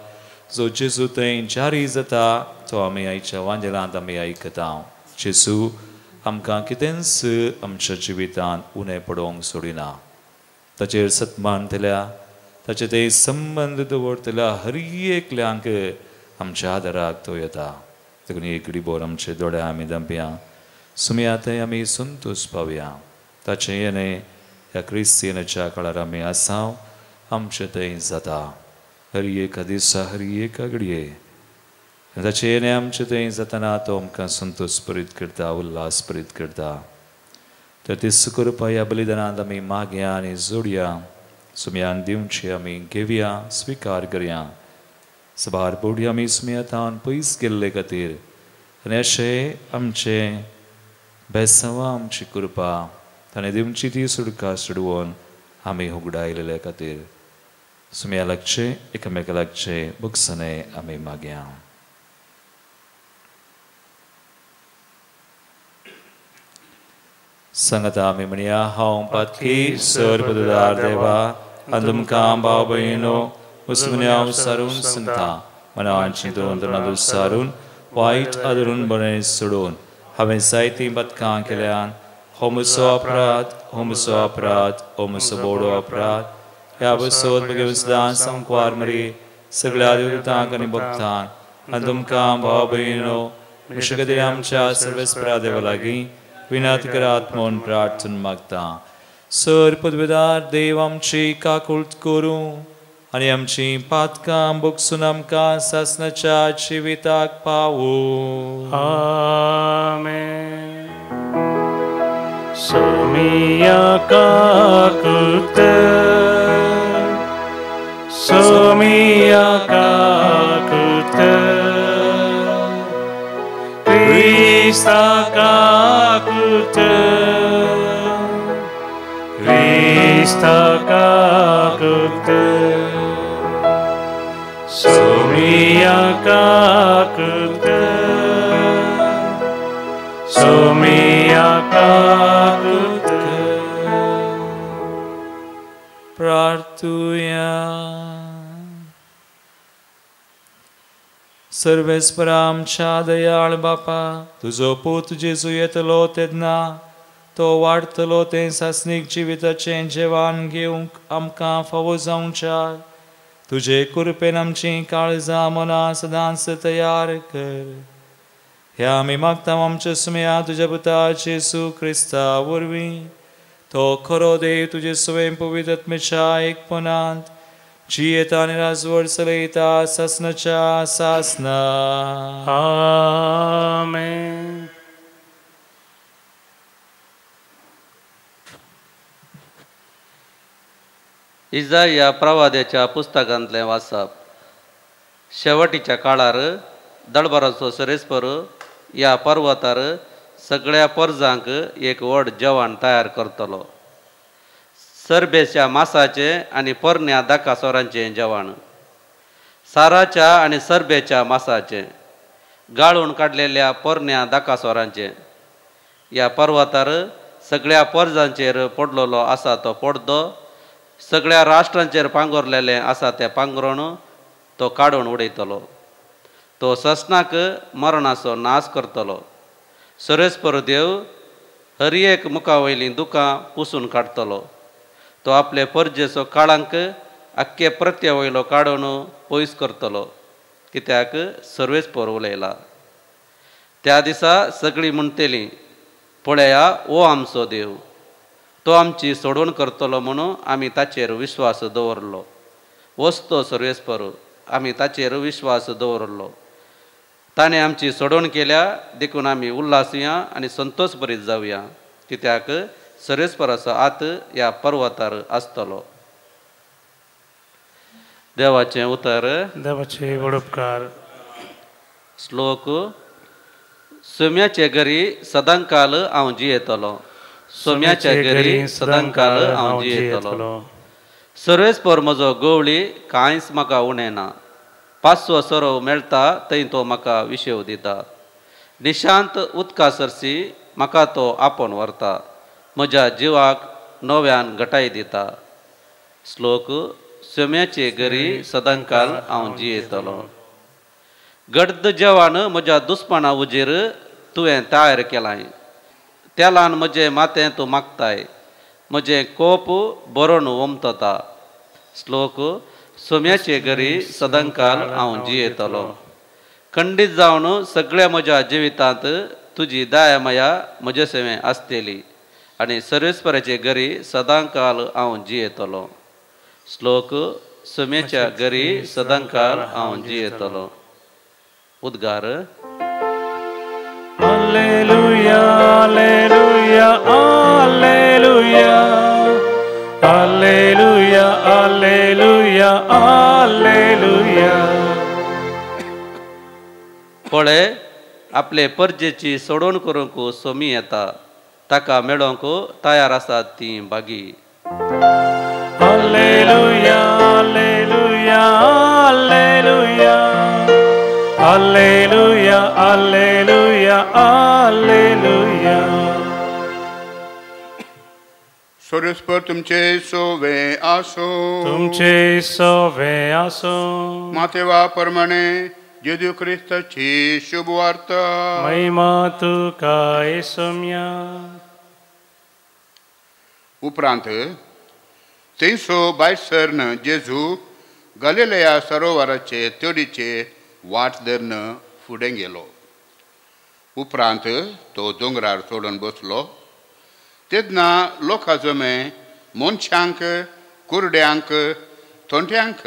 जो जेजू थंय जारी जाता तो आमी आयच्या वांजेलांत आमी आयकता। जेजू आमकां कितेंच आमच्या जिवितांत उणें पडोवंक सोडिना। ताचेर सत्मान दिल्या, ताचे ते संबंद दवरतल्या हर एकल्यांक आमच्या आदाराक तो येता। देखून एक घडीभर आमचे दोळे आमी धांपया, सुमया थंय आमी संतोश पावया। ताचें येणें ह्या क्रिस्तियनाच्या काळार आमी आसा, आमचें थंय जाता। हर एका दिसा, हर एका घडये ताचें येणें आमचें थंय जातना तो आमकां संतोश प्रेरीत करता, उल्हास प्रेरीत करता। तर ती सुकृपा ह्या बलिदानांत आमी मागया आनी जोडया। सुमयान दिवची आमी घेवया, स्विकार करया। सबार बोडी आमी सुमयातान पयस गेल्ले खातीर आनी अशें आमचें बेसांवां आमची कृपा ताणें दिवची ती सुटका सोडोवन आमी उगडायलेले खातीर सुमया लागचें, एकामेका लागचें भोगसणें आमी मागया। सांगता आमी म्हणया, हांव पातकी सर पददार देवा आनी तुमकां भाव भयणो मुसमुन्याव सारून सांगता, मनान चिंतून तोंडान सारून वायट आदरून बरें सोडून हांवें जायतीं पदकां केल्यान। हो म्हजो अपराध, हो म्हजो अपराध, हो म्हजो बोडो अपराध। ह्या बसोत म्हगे सदां संकवार मरी सगळ्या देवतांक आनी भक्तांक आनी तुमकां भाव भयणो म्हजे खातीर आमच्या सर्वेस्परा देवा लागीं विनंती करात म्हूण प्रार्थना मागता। सर पदवेदार देव आमची काकूळट करूं आनी आमची पातकां भोगसून आमकां सासणाच्या जिविताक पावूं। आमेन। सोमिया काकुत, सोमिया काकुत, क्रिस्ता काकुत, क्रिस्ता काकुत, सोमिया काकुत, सोमिया काकुत। प्रार्थुया। सर्वेस्परा आमच्या दयाळ बापा, तुजो पूत जेजू येतलो तेन्ना तो वाडटलो तें सासणीक जिविताचें जेवण घेवंक आमकां फावो जावच्या तुजे कृपेन आमचीं काळजां मनां सदांच तयार कर। ह्या आमी मागता आमच्या सुमया तुज्या पुता जेजू क्रिस्ता वरवीं, तो खरो देव तुजे स्वयं पवित्र आत्म्याच्या एकपणांत जियेता आनी राजवट चलयता सासणाच्या सासणा। आमेन। इजाया प्रवाद्याच्या पुस्तकांतलें वाचप. शेवटीच्या काळार दळबराचो सरेस्पर ह्या पर्वतार सगळ्या परजांक एक व्हड जेवण तयार करतलो. सरबेच्या मासाचें आनी पोरण्या दाकासोरांचें जेवण, साराच्या आनी सरबेच्या मासाचें, गाळून काडलेल्या पोरण्या दाकासोरांचें. ह्या पर्वतार सगळ्या परजांचेर पडलेलो आसा तो पडदो, सगळ्या राष्ट्रांचेर पांगुरलेलें आसा तें पांगरून तो काडून उडयतलो. तो ससनाक मरणाचो नाश करतलो. सरेस्पर देव हर एक मुखा वयलीं दुकां पुसून काडटलो. तो आपले परजेचो काळांक आख्खे प्रत्य वयलो काडून पयस करतलो, कित्याक सर्वेस्पर उलयला. त्या दिसा सगळीं म्हणटलीं, पळया हो आमचो देव, तो आमची सोडवण करतलो म्हणून आमी ताचेर विश्वास दवरलो. वस्तो सर्वेस्पर, आमी ताचेर विश्वास दवरलो. ताणें आमची सोडवण केल्या देखून आमी उल्हासया आनी संतोष भरीत जावया, कित्याक सर्वेस्पराचो हात ह्या पर्वतार आसतलो. देवाचें उतर. देवाचे व्हड उपकार. श्लोक. सोम्याचे घरी सदांकाल हांव जियेतलो. सोम्याच्या घरी सदांकाल हांव जियेतलो. सर्वेस्पर म्हजो गवळी, कांयच म्हाका उणें ना. पांचवो सोरोव मेळटा थंय तो म्हाका विशेव दिता. निशांत उदका सरशी म्हाका तो आपोवन व्हरता. म्हज्या जिवाक नव्यान घटाय दिता. श्लोक. सोम्याचे घरी सदांकाल हांव जियेतलो. गड्द जेवण म्हज्या दुस्माना उजीर तुवें तयार केलां. तेलान म्हजें माथें तूं मागताय. म्हजें कोप बरोवन ओमतता. श्लोक. सोम्याचे घरी सदांकाल हांव जियेतलो. खंडीत जावन सगळ्या म्हज्या जिवितांत तुजी दया माया म्हजे सेवें आसतली आनी सर्वेस्पराचे घरी सदांकाल हांव जियेतलो. श्लोक. सोम्याच्या घरी सदांकाल हांव जियेतलो. उद्गार. Alleluia, alleluia, alleluia, alleluia, alleluia, alleluia. पळय आपले परजेची सोडवण करूंक सोमी येता, ताका मेळोवंक तयार आसात ती बागी. Alleluia, alleluia, alleluia, alleluia, alleluia, alleluia. सर्वेस्पर तुमचे सोवे आसो. तुमचे सोवे आसो. मातेवा प्रमाणे जेजू क्रिस्ताची शुभ वार्ता. महिमा तुका सोम्या. उपरांत 322 सरन जेजू गलिलया सरोवराचे तडीचे वाट धरून फुडें गेलो. उपरांत तो दोंगरार चडून बसलो. तेन्ना लोकां जमे मनशांक, कुरड्यांक, थोंट्यांक,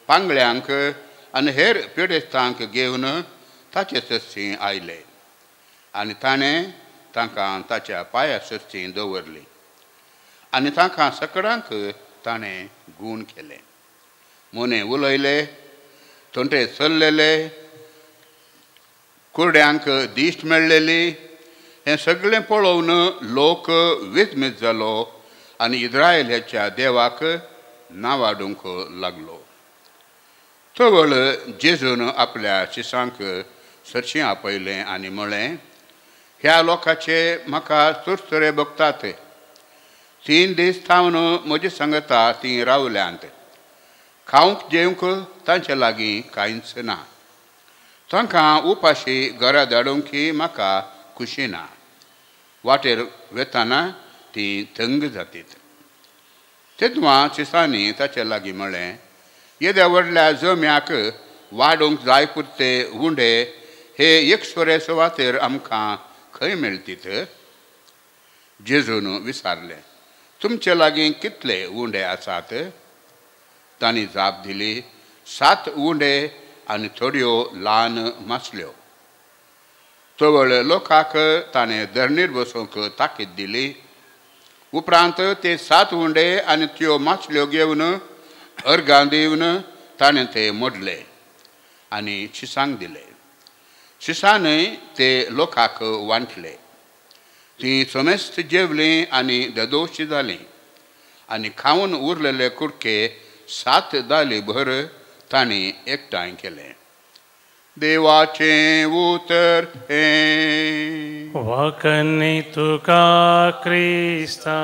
पांगळ्यांक आनी हेर पिडेस्तांक घेवन ताचे सरशीं आयले आनी ताणें तांकां ताच्या पांया सरशीं दवरली आनी तांकां सकडांक ताणें गूण केले. मोने उलयले, थोंटे चल्लेले, कुरड्यांक दिश्ट मेळ्ळेली. हें सगळें पळोवन लोक विस्मीत जालो आनी इस्रायल ह्याच्या देवाक नावाडूंक लागलो. तवळ जेजून आपल्या शिसांक सरशीं आपयलें आनी म्हळें, ह्या लोकांचे म्हाका सुरसुरे भोगतात. 3 दीस थावन म्हजे सांगता तीं रावल्यांत. खावंक जेवंक तांचे लागीं कांयच ना. तांकां उपाशी घरा धाडूंक म्हाका खुशी ना. वाटेर वेताना ती थंग जातीत. तेन्ना शिसांनी ताचे लागीं म्हळें, येद्या व्हडल्या जम्याक वाडूंक जाय पुरते उंडे हे एकसुरे सुवातेर आमकां खंय मेळटीत? जेजून विचारलें, तुमचे लागीं कितले उंडे आसात? तांणी जाप दिली, 7 उंडे आनी थोड्यो ल्हान मासल्यो. तवळ लोकांक ताणें धरणीर बसूंक ताकीद दिली. उपरांत ते 7 उंडे आनी त्यो मासल्यो घेवन अर्गां दिवन ताणें ते मोडले आनी शिसांक दिले. शिसानय ते लोकांक वांटले. तीं समेस्त जेवलीं आनी ददोशी जालीं आनी खावन उरलेले कुडके 7 दाली भर तांणी एकठांय केले. देवाचें उतर हें. वखणी तुका क्रिस्ता.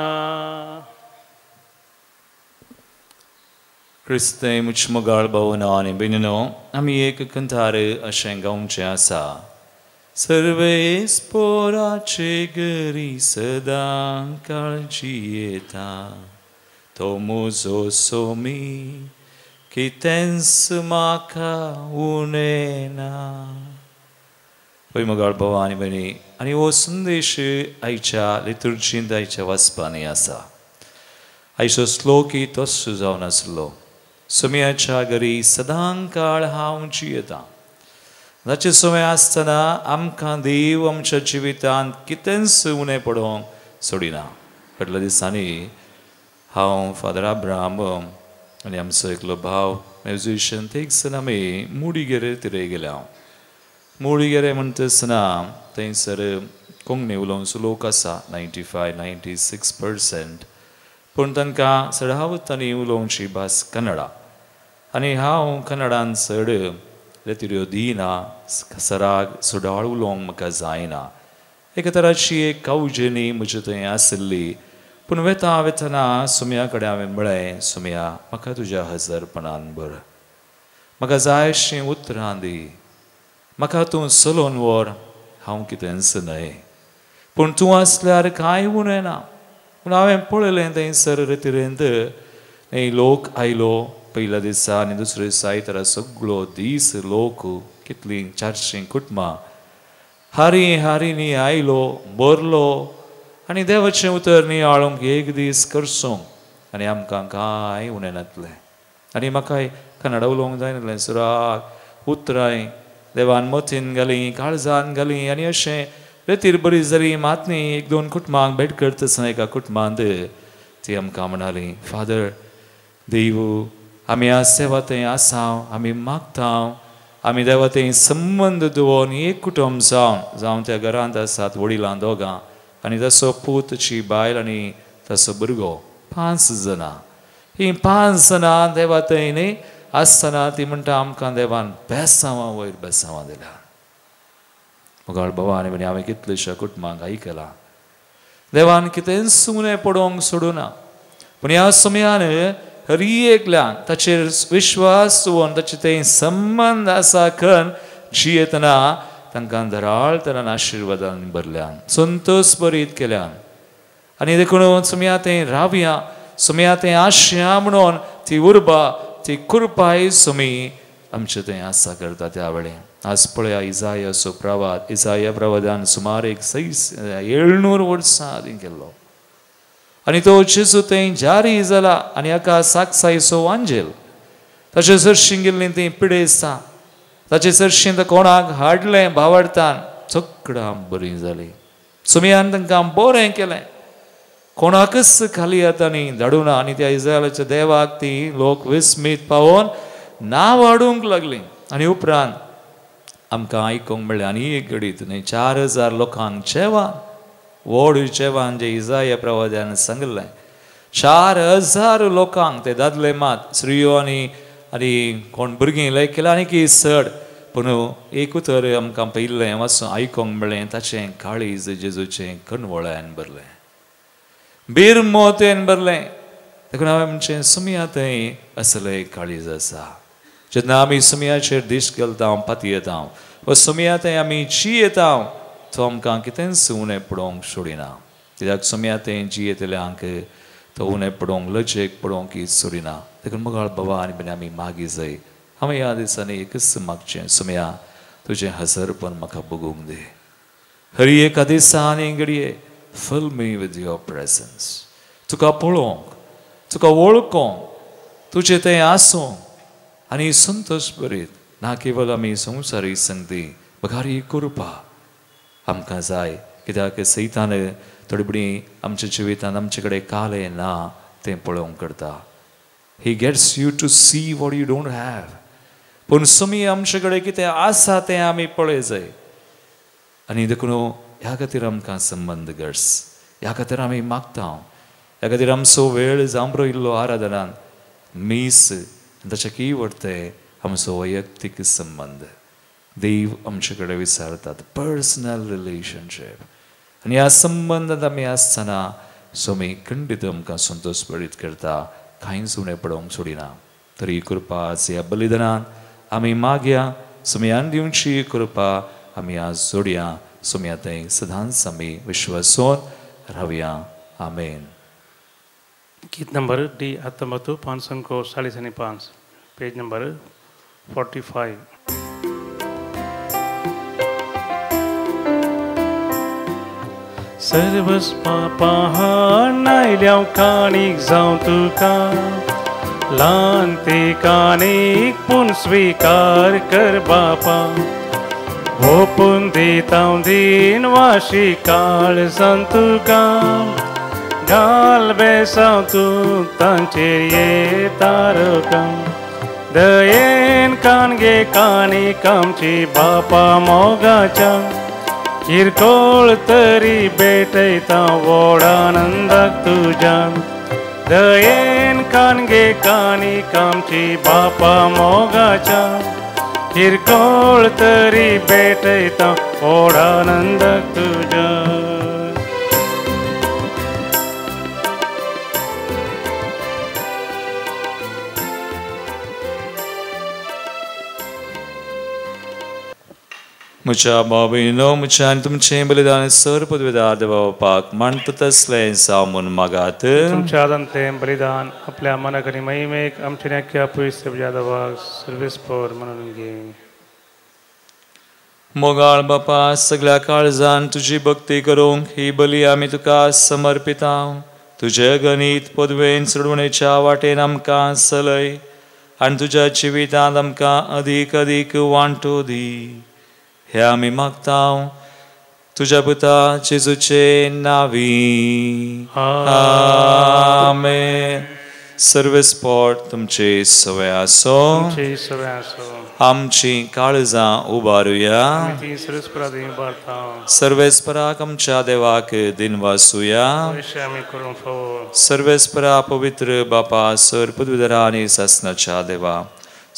क्रिस्ते मुचमगाळ भावना आनी भयणीनो, आमी एक कंतार अशें गावचें आसा. सर्वेस पोराचे घरी सदां काळजी येता, तो म्हजो सोमी कितेंच म्हाका उणें ना. पळय मोगाळ भाव आनी भयणी, आनी हो संदेश आयच्या लितुर्जींत आयच्या वाचपांनी आसा. आयचो श्लोकी तसो जावन आसलो, सोम्याच्या घरी सदां काळ हांव जियेतां. ताचे सोमे आसतना आमकां देव आमच्या जिवितांत कितेंच उणें पडोवंक सोडिना. फाटल्या दिसांनी हांव फादर अब्राम आनी आमचो एकलो भाव म्युजिशियन तेग जाण आमी मुडीगेरे तिरे गेले. हांव मुडीगेरे म्हणटा आसतना थंयसर कोंकणी उलोवचो लोक आसा 95-96%, पूण तांकां चडावत तांणी उलोवची भास कन्नडा. आनी हांव कन्नडान चड रेतिऱ्यो दिना, सराग सुडाळ उलोवंक म्हाका जायना. एका तराची एक कावजेनी म्हजे थंय आशिल्ली. पूण वेता वेतना सुम्या कडेन हांवें म्हळें, सुम्या म्हाका तुज्या हजरपणान भर, म्हाका जाय अशीं उतरां दी, म्हाका तूं चलोवन व्हर, हांव कितेंच न्हय, पूण तूं आसल्यार कांय उणें ना. पूण हांवें पळयलें थंयसर रेतिरेंत लोक आयलो पयल्या दिसा आनी दुसऱ्या दिसा आयतारा सगळो दीस लोक कितलीं 400 कुटुंबां हारी हारींनी आयलो भरलो आनी देवाचें उतर नियाळूंक एक दीस करसूंक आनी आमकां कांय उणें नातलें. आनी म्हाकाय कन्नडा उलोवंक जायनासलें, सुराक उतरांय देवान मतीन घालीं, काळजान घालीं. आनी अशें रेतीर बरी जाली मात न्ही 1-2 कुटुंबांक भेट करता आसतना एका कुटुंबांत ती आमकां म्हणाली, फादर देव आमी आज देवा थंय आसा, आमी मागता, आमी देवा थंय संबंद दवरून एक कुटुंब जावन जावं त्या घरांत आसात वडिलां दोगां आनी ताचो पूत, ताची बायल आनी ताचो भुरगो, 5 जाणां. हीं 5 जाणां देवा थंय न्ही आसतना ती म्हणटा आमकां देवान बेसांवां वयर बेसांवां दिल्या. मोगाळ बाबा आनी भयणी, हांवें कितलेश्या कुटुंबांक आयकलां देवान कितेंच उणें पडोवंक सोडूना, पूण ह्या समयान हरी एकल्यान ताचेर विश्वास दवरून ताचे ते संबंद आसा खन जियेतना तांकां धराळ तरान आशिर्वादान भरल्यान, संतोष बरीत केल्यान. आनी देखून सुमया तें रावया, सुमया तें आशया म्हणून ती उर्बा, ती कृपाय सुमी आमचें थंय आसा करता. त्या वेळे आज पळया इजायाचो प्रवाद, इजाया प्रवादान सुमार 700 वर्सां आदीं केल्लो आनी तो जेजू थंय जारी जाला आनी हाका साकसायचो वांजेल ताचे सरशीं गेल्लीं तीं पिडेस्तां, ताचे सरशीं कोणाक हाडलें भावार्थान सगळां बरीं जालीं. सुमयान तांकां बरें केलें, कोणाकच खाली हातांनी धाडूना. आनी त्या इज्रायलाच्या देवाक ती लोक विस्मीत पावोवन नांव हाडूंक लागलीं. आनी उपरांत आमकां आयकूंक मेळ्ळें आनी एक घडीत न्हय 4000 लोकांक जेवण, व्हड जेवण जें इजाया प्रवाद्यान सांगिल्लें, 4000 लोकांक, ते दादले मात, स्त्रियो आनी आनी कोण भुरगीं लेखला आनी की चड. पूण एक उतर आमकां पयिल्लें वाचून आयकूंक मेळ्ळें, ताचें काळीज जेजूचें कणवळ्यान भरलें, बिरमोतेन भरलें. देखून हांवें म्हणचें सुमया थंय असलें काळीज आसा. जेन्ना आमी सुमयाचेर दीस घालता, पातयेता वा सुमया थंय आमी जियेता, तो आमकां कितेंच उणें पडोवंक सोडिना. कित्याक सुमया थंय जियेतल्यांक तो उणें पडोवंक, लजेक पडोवंक सोडिना. देखून मोगाळ बाबा आनी भयणी, आमी मागीर जाय. हांवें ह्या दिसांनी एकच मागचें, सुमया तुजें हजरपण म्हाका बगूंक दी. हर एका दिसा आनी घडये fill me with your presence. तुका पळोवंक, तुका वळखोंक, तुजें तें आसूंक आनी संतोश बरीत ना केवल आमी संवसारी संगती बगारी कृपा आमकां जाय. कित्याक सैतान थोडी बरी आमच्या जिवितांत आमचे कडेन कालें ना तें पळोवंक करता. He gets you to see what you don't have. पूण सुमी आमचे कडेन कितें आसा तें आमी पळय जाय. आनी देखून ह्या खातीर आमकां संबंद गरज, ह्या खातीर आमी मागता, ह्या खातीर आमचो वेळ जांबरो इल्लो आराधनान मीस ताचे की वरतें आमचो वैयक्तीक संबंद. देव आमचे कडेन विचारतात पर्सनल रिलेशनशीप. आनी ह्या संबंदांत आमी आसतना स्वामी खंडीत आमकां संतोश बरीत करता, कांयच उणें पडोवंक सोडिना. तरी कृपा आज ह्या बलिदानान आमी मागया, सुमयान दिवची कृपा आमी आज जोडया. सुमया थंय सदांच आमी विश्वासून रावया. आमेन. गीत नंबर डी 19 545, पेज नंबर 45. सर्वस पापां आयल्या काणीक जावं तुका, ल्हान ते काणीक पूण स्विकार कर बापा. ओपून दिता दीन वाशी काळजान तुका, घाल बेसांव तूं तांचेर ये तारका. दयेन कान गे काणीक आमची बापा मोगाच्या, किरकोळ तरी भेटयता व्हड आनंदाक तुज्या. दयेन कान गे काणीक आमची बापा मोगाच्या, किरकोळ तरी भेटयता व्हड आनंदाक तुज्या. म्हज्या बाबीनो म्हज्या आनी तुमचें बलिदान सर पदवेदार देवा बापाक मानता तसलें जावं म्हूण मागात. तुमच्या आदांतलें बलिदान आपल्या मनाक आनी महिमेक आमच्या अख्ख्या पयस देवाक सर्वेस्पर म्हणून घे. मोगाळ बापा, सगळ्या काळजान तुजी भक्ती करूंक ही बली आमी तुका समर्पिता. तुजे गणीत पदवेन चडवणेच्या वाटेन आमकां चलय आनी तुज्या जिवितांत आमकां अदीक अदीक वांटो दी. हे आमी मागता तुज्या पुता जेजूचे नावी. आमेन. सर्वेस्पोर तुमचे सवे आसो. आमची काळजां उबारुया. सर्वेस्पराक आमच्या देवाक दिनवासुया. सर्वेस्परा पवित्र बापा सर पदवीधरा आनी सासनाच्या देवा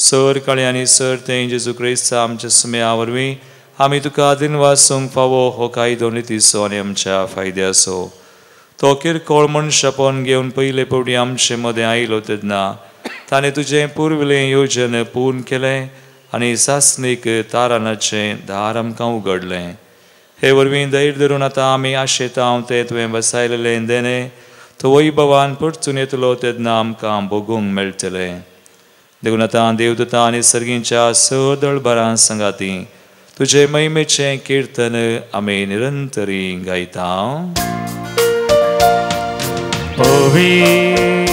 सर काळी आनी सर ते जेजू क्रिस्ता आमच्या सुम्या वरवीं आमी तुका दिनवासूंक फावो हो कायदो नितीचो आनी आमच्या फायद्याचो. तो किरकोळ मनशापण घेवन पयले फावटी आमचे मदें आयलो तेन्ना ताणें तुजें पुर्विल्लें योजन पूर्ण केलें आनी सासणीक तारानाचें दार आमकां उगडलें. हे वरवीं धैर्य धरून आतां आमी आशेता तें तुवें बसायलेलें देणें तो वैभवान परतून येतलो तेन्ना आमकां भोगूंक मेळटलें. देखून आतां देवदूतां आनी सर्गींच्या सदळभरां सांगाती तुजे महिमेचें किर्तन आमी निरंतरी गायता. पवीत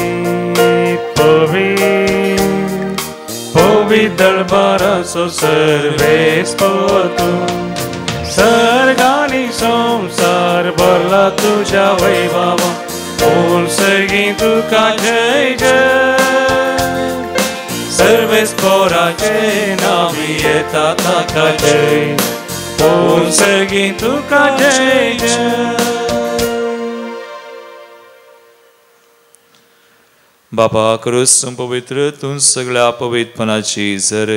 पवीत पवीत दरबाराचो सर्वेस्पर तूं, सर्गानी संवसार भरला तुज्या वैभवा. पूण सर्गीं तुका जय जय, सर्वेस्पराचे नांवी येता ताका जय. पूण सर्गीं तुका जय जय. बापा क्रूस पवित्र तूं सगळ्या पवित्रपणाची जर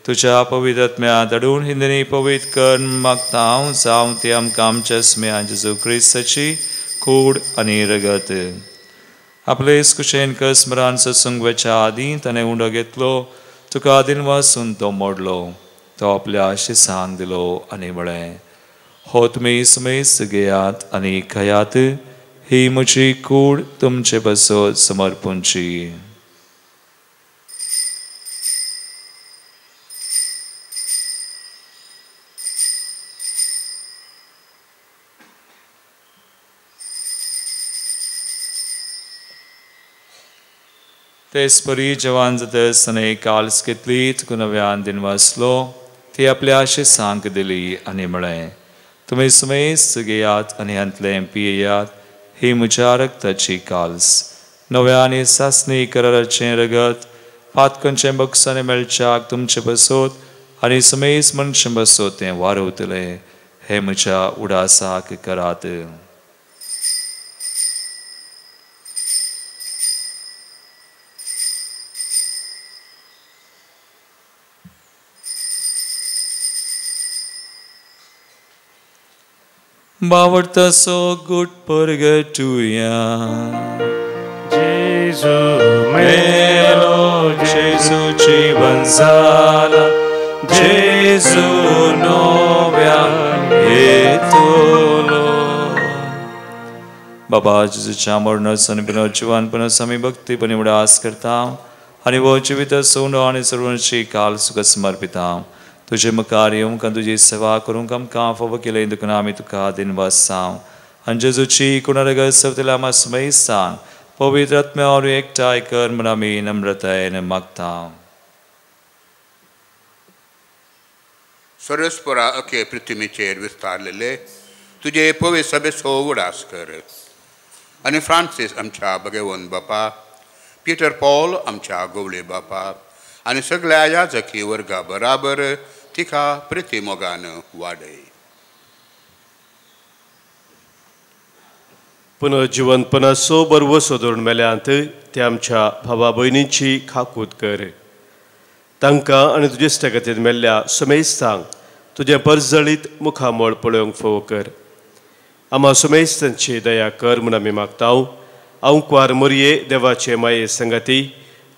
तुज्या पवित्र आत्म्या धाडून हिंदनी पवित्र कर मागता हांव जावं ती आमकां आमच्या स्म्या जेजू क्रिस्ताची कूड आनी रगत. आपले कुशेन कसमरान सत्संगच्या आदीं ताणें उंडो घेतलो, तुका दिनवासून तो मोडलो, तो आपल्या शिसांक दिलो आनी म्हळें, हो तुमी सुमेस घेयात आनी खायात, ही म्हजी कूड तुमचे पासत समर्पूंची. तेच परी जवान जातस ताणें काल्स घेतली, तुका नव्यान दिनवासलो, ती आपल्या शिसांक दिली आनी म्हळें, तुमी सुमेस्त घेयात आनी हांतलें पियेयात. ही म्हज्या रक्ताची काल्स, नव्या आनी सासणी कराराचें रगत, पातकांचें बक्षाने मेळच्याक तुमचे बसोत आनी सुमेस्त मनशां बसोत तें वारवतलें. हें म्हज्या उडासाक करात. बावडतासो गुट परगटुया. जेजू मेलो, जेजू जीवन जाला, जेजू नव्यान येतलो. बाबा जेजूच्या मरणाचो आनी पुनर्जिवनपणाचो आमी भक्तीपणी उडास करता आनी हो जिवीत सोंडो आनी सर्वांची काल सुखा समर्पिता. तुजे मुखार येवंक आनी तुजी सेवा करूंक आमकां फावो केलें देखून आमी तुका दिनवासांव. आनी जेजूची कुणारगत सवतल्या आमा सुमेस्तान पवित्र आत्म्या वरवीं एकठांय कर म्हूण आमी नम्रतायेन मागता. सर्वेस्परा अखे पृथ्वीचेर विस्तारलेले तुजे पवित्र सभेचो उडास कर आनी फ्रांसीस आमच्या भगवंत बापा, पीटर पॉल आमच्या गोवळे बापा आनी सगळ्या याजकी वर्गा बराबर तिका प्रिती मोगान वाडय. पुनर्जिवनपणाचो बरवसो धरून मेल्यांत ते आमच्या भावा भयणींची खाकूत कर. तांकां आनी तुजे इश्टागतीन मेल्ल्या सुमेस्तांक तुजें परजळीत मुखामळ पळोवंक फावो कर. आमा सुमेस्तांची दया कर म्हूण आमी मागता. आंकवार मोरये देवाचे माये संगाती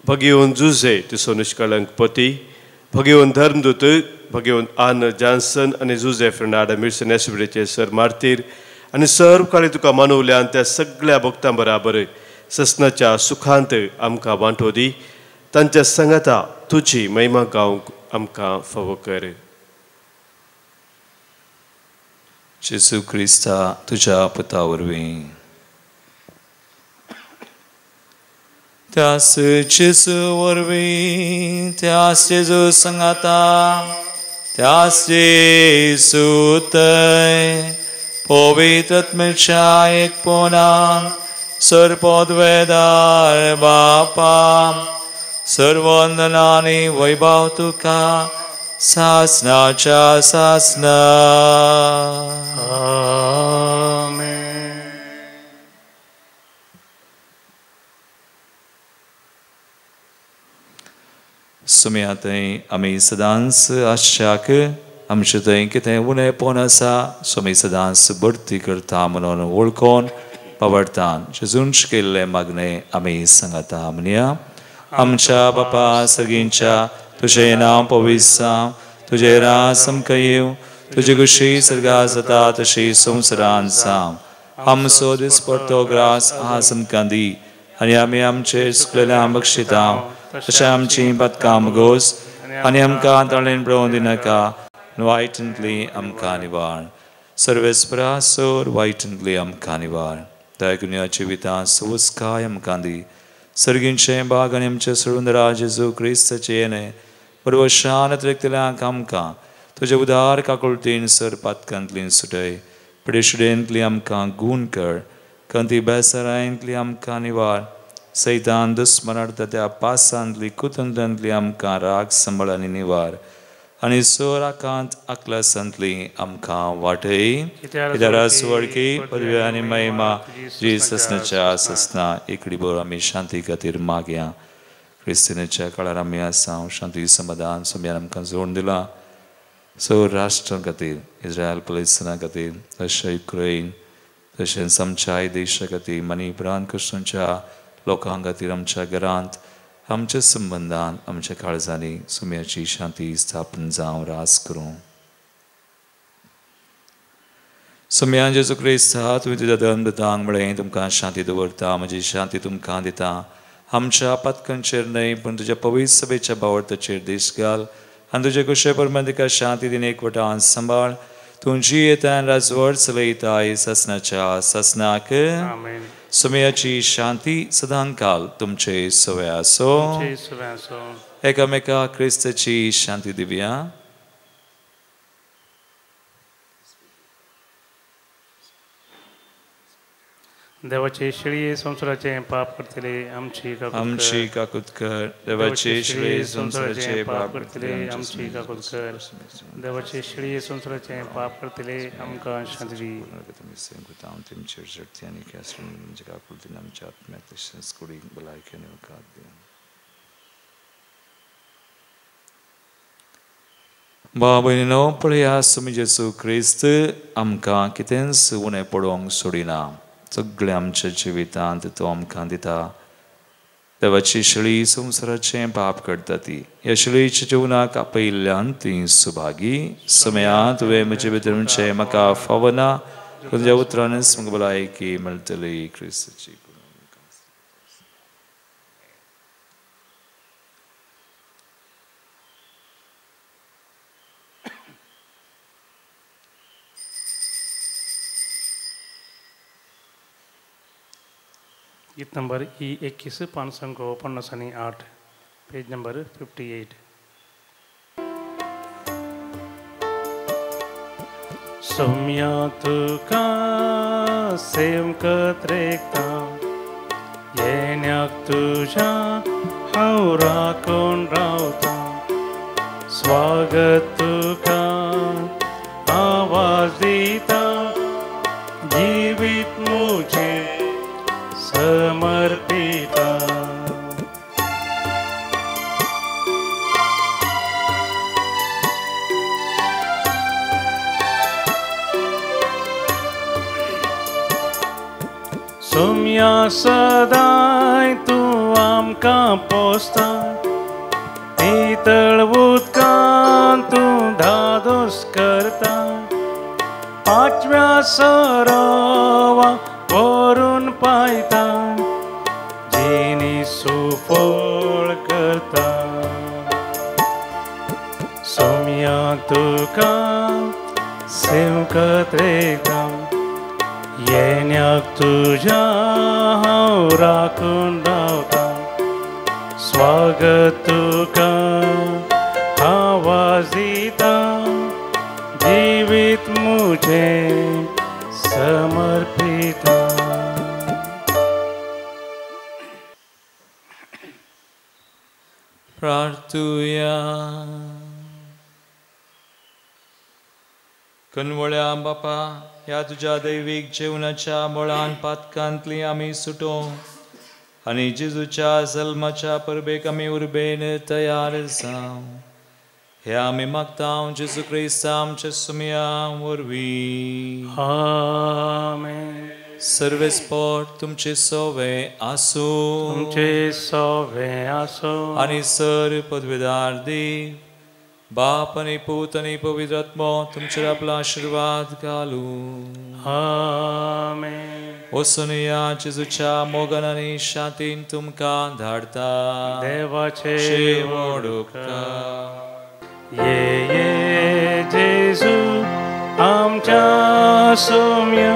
भगेवन जुझे तिसो निष्कळंक पती, भगेवन धर्मदूत, भगेवन आन जॉन्सन आनी जुझे फेर्नांड मिर्सन एसबीचे सर मार्तीर आनी सर्व काळी तुका मानवल्यान त्या सगळ्या भक्तां बराबर ससनाच्या सुखांत आमकां वांटो दी. तांच्या संगाता तुजी महिमा गावंक आमकां फावो कर. जेजू क्रिस्ता तुज्या पुता वरवीं. त्यास जेजू वरवीं, त्यास जेजू संगाता, त्यास जेजू थंय पवित्र आत्म्याच्या एकपणान सर्वपदवेदार बापा, सर्वंदना आनी वैभव तुका सासनाच्या सासना. आमेन. सुम्या थंय आमी सदांच आसच्याक आमचे थंय कितें उणेपण आसा सो आमी सदांच भरती करता म्हणून वळखून पावडटान जेजून केल्लें मागणें आमी सांगता. म्हणया, आमच्या बापा सगळींच्या तुजें नांव पवित्र जावं, तुजें राज आमकां येवं, तुजी खुशी सर्गां जाता तशी संवसारांत जावं. आमचो दिसपट्टो ग्रास आज आमकां दी आनी आमी आमचे चुकलेल्या बक्षिता तशें आमची पातकां गोस आनी आमकां ताळेन पळोवन दिनाका, वायटांतली आमकां निवार. सर्वेस्परा सोर वायटांतली आमकां निवार. दया जिवितां सवस्काय आमकां दी. सर्गींचें बाग आनी आमचें सोडून जेजू क्रिस्ताचें येणें बरोबर शान अतिरिक्तल्यांक आमकां तुजे उदार काकुळतीन सर पातकांतली सुटय. पिडेशुडेंतली आमकां गूण कर, कंती बेसरायंतली आमकां निवार. सैतान दुस्मनार्थ त्या पासांतली कुतंत्रांतली आमकां राग सांबाळ आनी निवार. आनी सोर आकांत आकलासांतली आमकां वाटय. कित्याक वळखी पदवी आनी महिमा जी ससनाच्या ससना. एकडी बरोबर आमी शांती खातीर मागया. क्रिस्तिनाच्या काळार आमी आसा शांती समाधान सोम्यान आमकां जोडून दिलां. सो राष्ट्रां खातीर, इस्रायल पलेस्तिना खातीर, रशिया युक्रेन, तशेंच आमच्या देशा खातीर आनी उपरांत क्रिस्तांच्या लोकां खातीर आमच्या घरांत आमच्या संबंदान आमच्या काळजांनी सुम्याची शांती स्थापन जावं रास करूं. सुम्यान जेजू क्रिस्ता तुवें तुज्या धर्मदूतांक म्हळें, तुमकां शांती दवरता, म्हजी शांती तुमकां दिता. आमच्या पातकांचेर न्हय पूण तुज्या पवित्र सभेच्या बावडताचेर देश घाल आनी तुजे कुशे प्रमाण तिका शांती दिन एकवटान सांबाळ. तूं जियेता राजवट चलयता ससनाच्या ससनाक. सुम्याची शांती सदांकाल तुमचे सवे आसो. एकामेका क्रिस्ताची शांती दिवया. देवाचे शिळये संवसाराचें पाप करतले आमची आमची काकूत कर. देवाचे शिळये संवसाराचें पाप करतले आमची काकूत कर. देवाचे शिळये संवसाराचें पाप करतले आमकां शांती दी. भाव भयणीनो, पळया स्वामी जेजू क्रिस्त आमकां कितेंच उणें पडोवंक सोडिना. सगळें आमच्या जिवितांत तो आमकां दिता. देवाची शेळी संवसाराचें पाप करता ती ह्या शेळीच्या जेवणाक आपयिल्ल्यान ती सुभागी. समया तुवें म्हजे भितर म्हणचें म्हाका फावना, तुज्या उतरानच म्हाका भलायकी मेळटली. क्रिस्ताची गीत नंबर 21 558, पेज नंबर 58. सौम्या तुका सेवकत रेखता येण्याक तुझ्या हांव राखून रावता. स्वागत तुका आवाज दिता जिवीत मुझे समर्पिता. सोम्या सदांय तूं आमकां पोसता, नितळ उदकान तूं धादोस करता. पांचव्या सरोवा व्हरून पायता, जिनी सुफळ करता. सोम्या तुका सेवकत रेखता येण्याक तुझ्या हांव राखून रावता. स्वागत तुका आवाज दिता जिवीत मुझे समर्पिता. प्रार्थुया. कनवळ्या बापा, ह्या तुज्या दैवीक जेवणाच्या बळान पातकांतली आमी सुटोवंक आनी जेजूच्या जल्माच्या परबेक आमी उर्बेन तयार जावं हे आमी मागता जेजू क्रिस्त आमच्या सुमया वरवीं. आमेन. सर्वेस्पोट तुमचे सोवे आसूं, तुमचे सोवे आसूं. आनी सर पदवेदार देव बाप आनी पूत आनी पवित्र आत्मो तुमचेर आपलो आशिर्वाद घालूं. आमेन. वचून या जेजूच्या मोगान आनी शांतीन तुमकां धाडता. देवाचे शेवट उपकार. ये ये जेजू आमच्या सोम्या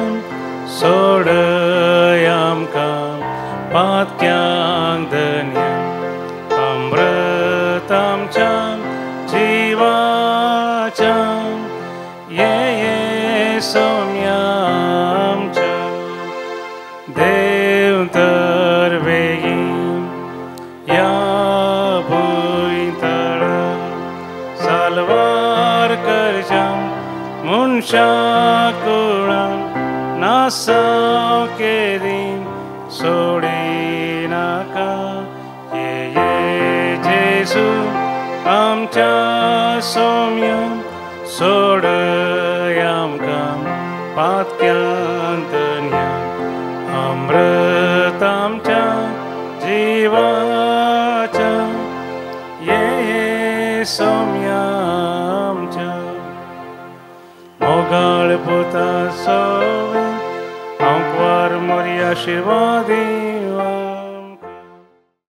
सोडय आमकां पातक्यांक धन्या अमृत आमच्या जिवाच्या. ये ये सोम्या आमच्या देव तर वेगीन ह्या भुंयतळा साल्वार करच्या मनशा कुळां नासाव केरी सोडिनाका. ये ये जेजू आमच्या सोम्या सोडय आमकां पातक्यांत धन्या अमृत आमच्या जिवाच्या. ये ये सोम्या आमच्या मोगाळ पुता सोवे आंकवार मोरी आशिर्वादी.